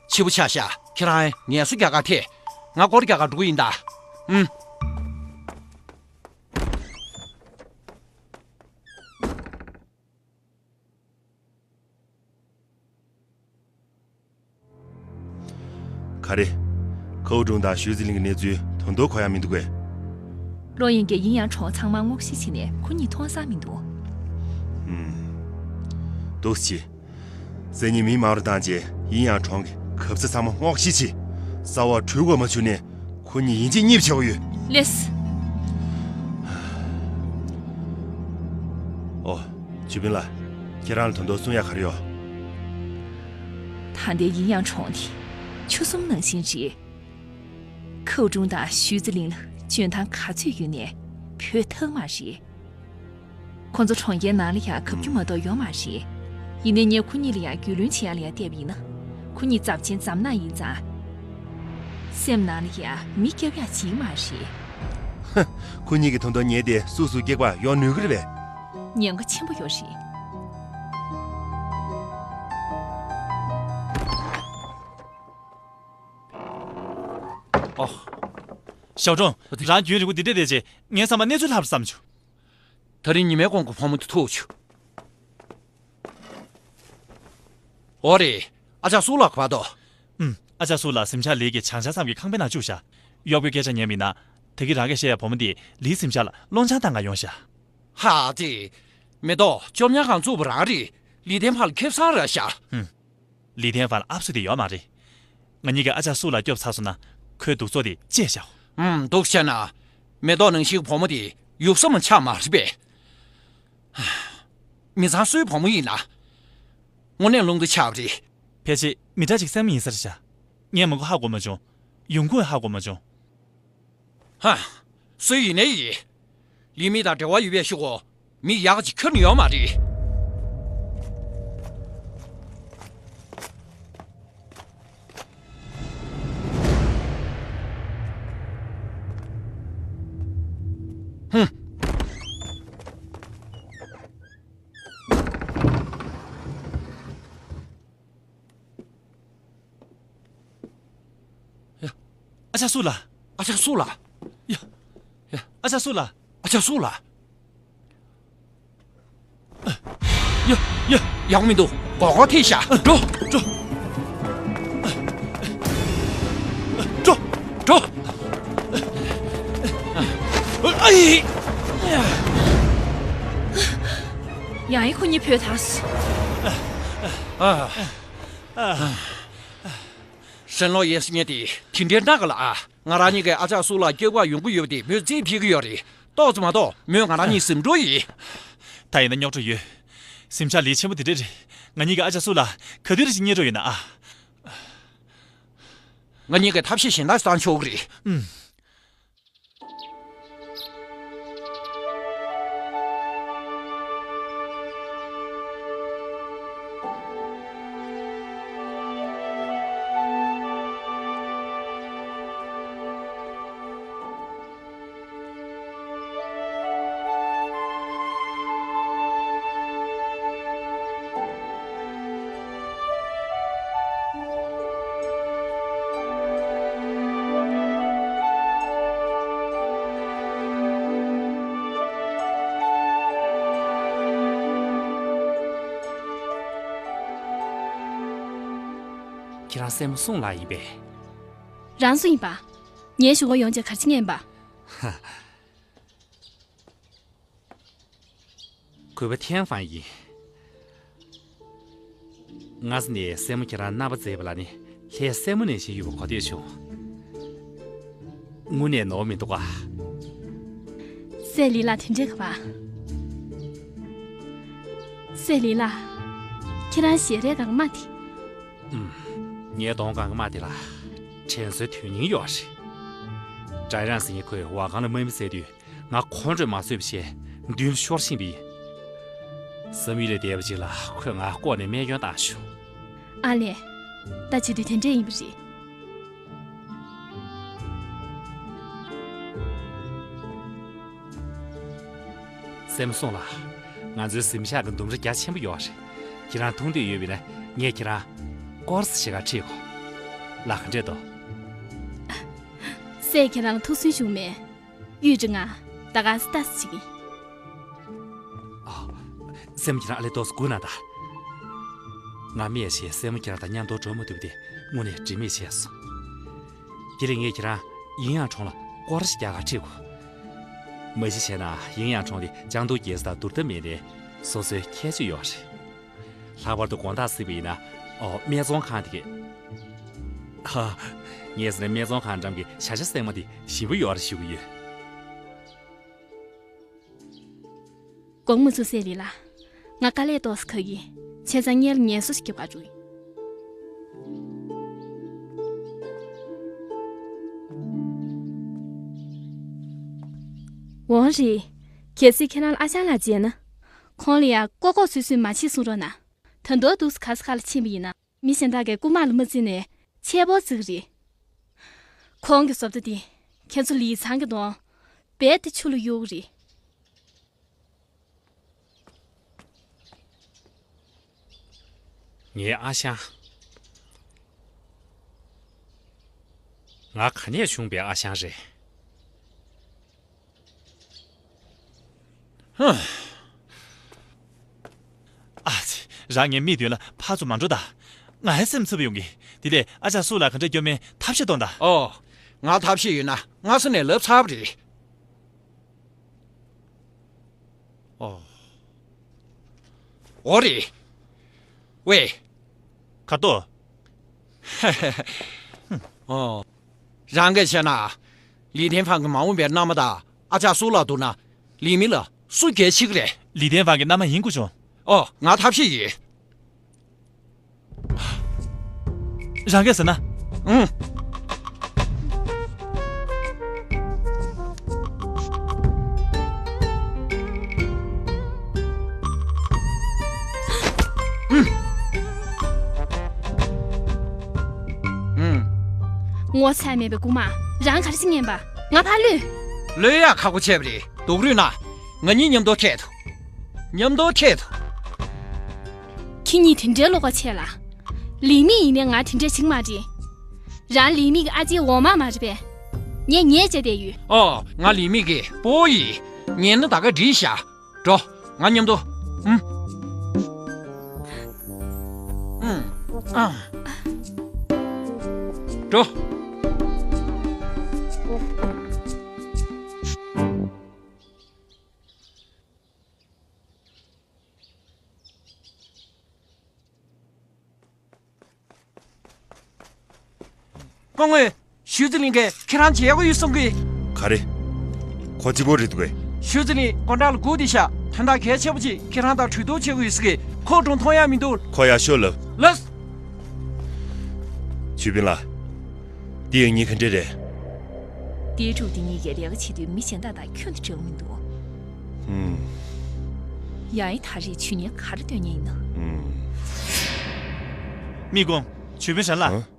འཕྱི་པོ་ཆགས་ཤག་ཁྱེད་རང་ངལ་གསོ་རྒྱག་ག་ཐད། ང་སྐོར་རྒྱག་ག་འགྲོ་གི་ཡིན་ད། ཨུམ། ག་རེ། ཁའུ་ཀྲུང་དང་ཞུས་ཙི་ལིང་གི་གནས་ཚུལ་ད་དུང་གོ་ཡ་མི་འདུག་གས། ལོ་ཡིན་གྱི་ཡིན་ཡང་གྲོང་ཚང་མ་སྔོག་བཤེར་བྱས་ནས་ཁོ་གཉིས་མཐོང་ས་མི་འདུག་ཧུམ། འདུག་སེ་བྱེད། སང་ཉིན་མི་མང་རུ་བཏང་རྗེས་ཡིན་ཡང་གྲོང་གི་གབ་ས་ཚང་མ་སྔོག་བཤེར་བྱེད། རྩ་བ་འཁྲུད་དགོས་མ་བྱུང་ནས་ཁོ་གཉིས་ཡིན་གཅིག་མིན་གཅིག་བྱེད་དགོས་ཡོད། ལེས། ཨོ། ཅུས་པིན་ལགས། ཁྱེད་རང་ལ་ད་དུང་གསུང་ཡ་ག་རེ་ཡོད། ད་ལྟའི་ཡིན་ཡང་གྲོང་དེ་ཆུ་གསུམ་ནང་བཞིན་རེད། ཁའུ་ཀྲུང་དང་ཞུས་ཙི་ལིང་ལ་འཇོན་ཐང་ག་ཚོད་ཡོད་ནའི་བོད་ཐང་མ་རེད། ཁོ་ཚོ་གྲོང་ཁྱེར་ནང་ལ་ཡང་གབ་རྒྱུ་མ་གཏོགས་ཡོད་མ་རེད། ཡིན་ནའི་ངས་ཁོ་གཉིས་ལ་ཡང་རྒྱུས་ལོན་བྱེད་ཡ་ལ་ཡང་བལྟས་པ་ཡིན་ན། ཁོ་གཉིས་ཚབས་ཆེན་ཛམ་ནག་ཡིན་ཙང་། སེམས་ནང་ལ་ཡང་མི་སྐྱོབ་ཡ་བྱེད་ཀྱི་མ་རེད། ཧ། ཁོ་གཉིས་ཀྱིས་ད་དུང་ཉལ་ཏེ་སུ་སུ་སྐྱེག་པ་གཡོག་ནུས་ཀྱི་རེད་པས། ཉེན་ཁ་ཆེན་པོ་ཡོད་རེད། ཨོ། ཞའོ་ཀྲུང་། རང་རྒྱུན་རིང་པོ་འདི་འདྲས་བསྡད་རྗེས་ངའི་བསམ་པར་གནས་ཚུལ་ལྷག་པ་བསམ་བྱུང་། ད་རིང་ཉི་མའི་གོང་གི་བུ་མོ་དེ་ཐུག་བྱུང་། ཨོ་རེད། ཨ་ཅག་སུ་ལགས་ག་པར་འདུག་ཨུམ། ཨ་ཅག་སུ་ལགས་གཟིམ་ཤག་ལས་ཀྱི་བྱང་ཤར་མཚམས་ཀྱི་ཁང་པའི་ནང་བཅུག་བཞག་གཡོག་པོས་སྐད་ཆ་ཉན་པ་ཡིན་ན། ད་གིན་རང་གིས་བཤད་ཡ་བུ་མོ་འདི་ལིའི་གཟིམ་ཤག་ལ་སློང་ཆང་བཏང་ག་ཡོང་ཤག་ཧ་ཙི། མེ་ཏོག་སྐྱོབ་ཉར་ཁང་བཙུགས་པ་རང་རེད། ལི་ཐན་ཧྥང་ལ་ཁེ་བཟང་རག་ཤག་ཧུམ། ལི་ཐན་ཧྥང་ལ་ཨབ་སུ་དེ་ཡོད་མ་རེད། ང་གཉིས་ཀྱིས་ཨ་ཅག་སུ་ལགས་སྐྱོབ་ཚར་སོང་ན་ཁོའི་སྡུག་ཚོགས་དེ་བཅད་བཞག་ཨུམ། འདུག་བྱས་ན། མེ་ཏོག་ནང་བཞིན་བུ་མོ་དེ་ཡུགས་ས་མ་ཆགས་མ་རེད་པས། མི་ཚང་སུའི་བུ་མོ་ཡིན་ན། དངོས་གནས་རླུང་རྟ་ཆགས་པ་རེད། ཕལ་ཆེར་མི་དྲག་ཅིག་སྲས་མོ་ཡིན་ས་རེད་ཤག་ངས་མང་པོ་ཧ་གོ་མ་བྱུང་། ཡོང་ཁུངས་ཧ་གོ་མ་བྱུང་། ཧ། སུ་ཡིན་ནའི་ཡིན། ལི་མི་དང་འབྲེལ་བ་ཡོད་པའི་གཞུག་གུ་མི་ཡག་ཅིག་ཁྱོན་ནས་ཡོད་མ་རེད། ཧུམ། ཡ། ཨ་ཅག་སུ་ལགས། ཨ་ཅག་སུ་ལགས། ཡ། ཡ། ཨ་ཅག་སུ་ལགས། ཨ་ཅག་སུ་ལགས། ཡ། ཡ། ཡག་མི་འདུག་སྒོར་སྒོར་ཐེབས་ཤག་འགྲོ། འགྲོ། འགྲོ། འགྲོ། ཨ་ཡི། ཡང་ཡི་ཁོ་གཉིས་བུད་ཐལ། ཨ། ཨ། ཧྲན་ལོ་ཡེ་སི་ཉེ་དེ་དེ་འདྲའི་སྣ་ག་ལ་ཨ། ང་རང་གཉིས་ཀས་ཨ་ཅག་སུ་ལགས་སྐྱོབ་ག་ཡོང་གི་ཡོད་པ་དེ་མོས་རྩིས་ཐིག་གི་ཡོད་རེད། ཏོག་ཙམ་མ་གཏོགས་མོས་ང་རང་གཉིས་ཟིན་འགྲོ་ཡིན། ད་ཡིན་ན་རྙོག་དྲ་ཡོད། གཟིམ་ཤག་ལས་ཆེན་པོ་དེ་འདྲ་རེད། ང་གཉིས་ཀྱིས་ཨ་ཅག་སུ་ལགས་ག་དུས་རེ་ཞིག་རྙེད་འགྲོ་ཡོད་ན་ཨ། ང་གཉིས་ཀྱིས་ཐབས་ཤེས་གཞན་དག་བཏང་ཆོག་གི་རེད། ཨུམ། ཁྱེད་རང་སྲས་མོ་སུང་ལགས་ཡིན་པས། རང་སུ་ཡིན་པ། ངའི་ཞུ་བ་ཡོང་ཆེད་ག་རེ་བྱེད་མཁན་ཡིན་པ། གུས་པ་ཐེན་ཧྥང་ཡིན། སྔ་ས་ནས་སྲས་མོ་ཁྱེད་རང་རྣམ་པ་མཛེས་པ་ལ་ནི་ལྷའི་སྲས་མོ་ནང་བཞིན་ཡོད་པ་གོ་ཐོས་བྱུང་། དངོས་གནས་ནོར་མི་འདུག་ག། སྲས་ལི་ལགས་དེ་འདྲས་ག་པ། སྲས་ལི་ལགས། ཁྱེད་རང་ཞལ་རས་གང་མ་དེ། ཨུམ། ངའི་གདོང་གང་གི་མ་དེ་ལ་དྲན་གསོའི་དོན་སྙིང་ཡོད་རེད། ཀྲའི་རང་ཟེར་མཁན་ཁོས་ཝ་ཁང་ལ་དམག་མི་བསད་དུས། ང་ཁོང་ཁྲོས་མ་བཟོད་པ་བྱས་མདུན་ཤོར་ཕྱིན་པ་ཡིན། བསམ་ཡུལ་ལས་འདས་པ་ཅིག་ལ་ཁོས་ང་ལྐོག་ནས་རྨས་སྐྱོན་བཏང་བྱུང་། ཨ་ལས། ད་བྱེད་དུས་དེ་འདྲས་ཡིན་པ་རེད། སྲས་མོ་སུང་ལགས། ང་ཚོའི་གཟིམ་ཤག་གི་ལྡུམ་ར་རྒྱ་ཆེན་པོ་ཡོད་རེད། ཁྱེད་རང་འཐུང་འདོད་ཡོད་པ་ཡིན་ན་ངས་ཁྱེད་རང་སྐོར་ཞིག་ག་ཁྲིད་གོ། ལགས་ག་འདྲས་འདུག། སྲས་ཁྱེད་རང་ལ་ཐུགས་སུན་ཞུགས་མེད། གཡུས་ཀྱི་ང་ད་ག་སི་ཏཱ་སི་བྱེད་ཀྱི། ཨ། སྲས་མོ་ཁྱེད་རང་ཨ་ལེ་ཏོག་ཙམ་སྒུག་ན་ད། ང་རྨས་བྱས་སྲས་མོ་ཁྱེད་རང་དང་མཉམ་དུ་འགྲོ་མ་ཐུབ་པ་དེ་དངོས་གནས་དྲན་མེད་བྱས་སོང་། དེ་ལས་ངས་ཁྱེད་རང་ཡིན་ཡང་གྲོང་ལ་སྐོར་ཞིག་རྒྱག་ག་ཁྲིད་གོ། མ་གཞི་བྱས་ན་ཡིན་ཡང་གྲོང་དེ་ཅང་ཏུའུ་རྒྱལ་ས་དང་བསྡུར་ཐབས་མེད་ནས་སོ་སོའི་ཁྱད་ཆོས་ཡོད་རེད། ལྷག་པར་དུ་དགོང་དག་གཟིགས་པ་ཡིན་ན། ཨོ། སྨད་འཚོང་ཁང་དེ་གས། ཧ། ངས་ཟེར་ན་སྨད་འཚོང་ཁང་འགྲམ་གྱི་བྱ་ཤ་སྲེག་མ་དེ་ཞིམ་པོ་ཡོད་རེད་ཞུ་གི་ཡོད། དགོངས་མ་ཚོམས་སྲས་ལི་ལགས། ང་དཀའ་ལས་ཏོག་ཙམ་ཁག་གི། བྱས་ཙང་སྔོན་ལ་ངལ་གསོ་ཞིག་རྒྱབ་ག་འགྲོ་ཡིན། འོང་རེད། གལ་སྲིད་ཁྱེད་རང་ལ་ཨ་ཞང་ལགས་མཇལ་ན། ཁོང་ལ་ཡང་ལྐོག་ལྐོག་སུད་སུད་མ་བྱེད་གསུང་རོགས་གནང་། ད་དུང་འདུག་སེ་ག་ས་ག་ལ་ཕྱིན་པ་ཡིན་ན། མི་གཞན་དག་གིས་རྐུ་མ་ལ་མ་བརྩིས་ནས་ཆས་པོ་བརྩི་གི་རེད། ཁོང་གི་བཟོ་ལྟ་དེ་ཁྱེད་ཚོ་ལི་ཚང་གི་གདོང་རྦད་དེ་ཆུ་ལ་གཡུག་གི་རེད། ངའི་ཨ་ཞང་། ང་ག་ནས་བྱུང་པའི་ཨ་ཞང་རེད། ཧུམ། ཨ་ཙི། རང་ངའི་མིག་མདུན་ལ་ཕར་ཚུར་མ་འགྲོ་ད། ང་ཡང་སེམས་འཚབ་ཡོང་གི། དེ་ལས་ཨ་ཅག་སུ་ལ་ག་འདྲ་སྐྱོ་མེད་ཐབས་ཤེས་གཏོང་ད། ཨོ། ང་ཐབས་ཤེས་ཡོད་ན་སྔ་ས་ནས་ལབ་ཚར་བ་རེད། ཨོ། འོ་རེད། ཝེ། ཁ་ཏོ། ཨོ། རང་གིས་བྱས་ན། ལི་ཐེན་ཧྥང་གི་མ་འོངས་པའི་མནའ་མ་དང་ཨ་ཅག་སུ་ལ་བསྡུར་ན། ལི་མི་ལ་སུ་གལ་ཆེ་གི་རེད། ལི་ཐེན་ཧྥང་གི་མནའ་མ་ཡིན་དགོས་བྱུང་། ཨོ། ང་ཐབས་ཤེས་ཡོད། རང་གིས་ཟེར་ན། ཨང་། ངོ་ཚ་མེད་པའི་རྐུན་མ། རང་ག་རེ་བྱེད་ཉན་པ། ང་ཕར་ལུས། ལུས་ཡག་ཁག་པོ་ཆེ་བ་རེད། སྡུག་རུས་ན། ང་གཉིས་མཉམ་དུ་ཁྲིད་དོ། མཉམ་དུ་ཁྲིད་དོ། ཁྱེད་གཉིས་དེ་འདྲའི་བློ་ཁ་ཆེ་ལ། ལི་མི་ཡིན་ནའི་ང་དེ་འདྲ་བྱེད་ཀྱི་མ་རེད། རང་ལི་མི་གི་ཨ་ཅེའི་འོག་མ་མ་རེད་པས། ངས་ཉེས་བྱས་བསྡད་ཡོད། ཨོ། ང་ལི་མི་གི་སྤོ་བོ་ཡིན། ཉན་ན་ད་ག་འགྲིག་ཤག། འགྲོ། ང་མཉམ་དུ། ཨུམ། ཨུམ། ཨ། འགྲོ། སྐུ་ངོ། ཞུས་ཙི་ལིང་གིས་ཁྱེད་རང་མཇལ་དགོས་ཡོད་གསུང་གི། ག་རེ། ཁོ་གཅིག་པོ་རེད་འདུག་གས། ཞུས་ཙི་ལིང་དགོང་དག་ལ་སྒུག་བསྡད་ཤག། དོན་དག་གལ་ཆེ་པོ་ཅིག་ཁྱེད་རང་དང་གྲོས་བསྡུར་བྱེད་དགོས་ཡོད་ཟེར་གི། ཁོ་འགྲོ་མཐོང་ཡག་མི་འདུག། ཁོ་ཡར་ཤོག་ལབ། ལགས། ཆོས་སྤུན་ལགས། འདི་ཡང་ཉིན་ག་འདྲ་རེད། ཏེའུ་ཀྲུའུ་འདི་གཉིས་ཀྱི་ལས་ཀ་བྱེད་དུས་མི་གཞན་དག་དང་ཁྱོན་ནས་འདྲ་བོ་མི་འདུག། ཧུམ། ཡ་ཡི་ད་རེས་ཇུས་ངན་ག་རེ་སྟོན་མཁན་ཡིན་ནམ། ཧུམ། མི་དགོངས། ཇུས་པིན་ཧྲན་ལགས། ཨ།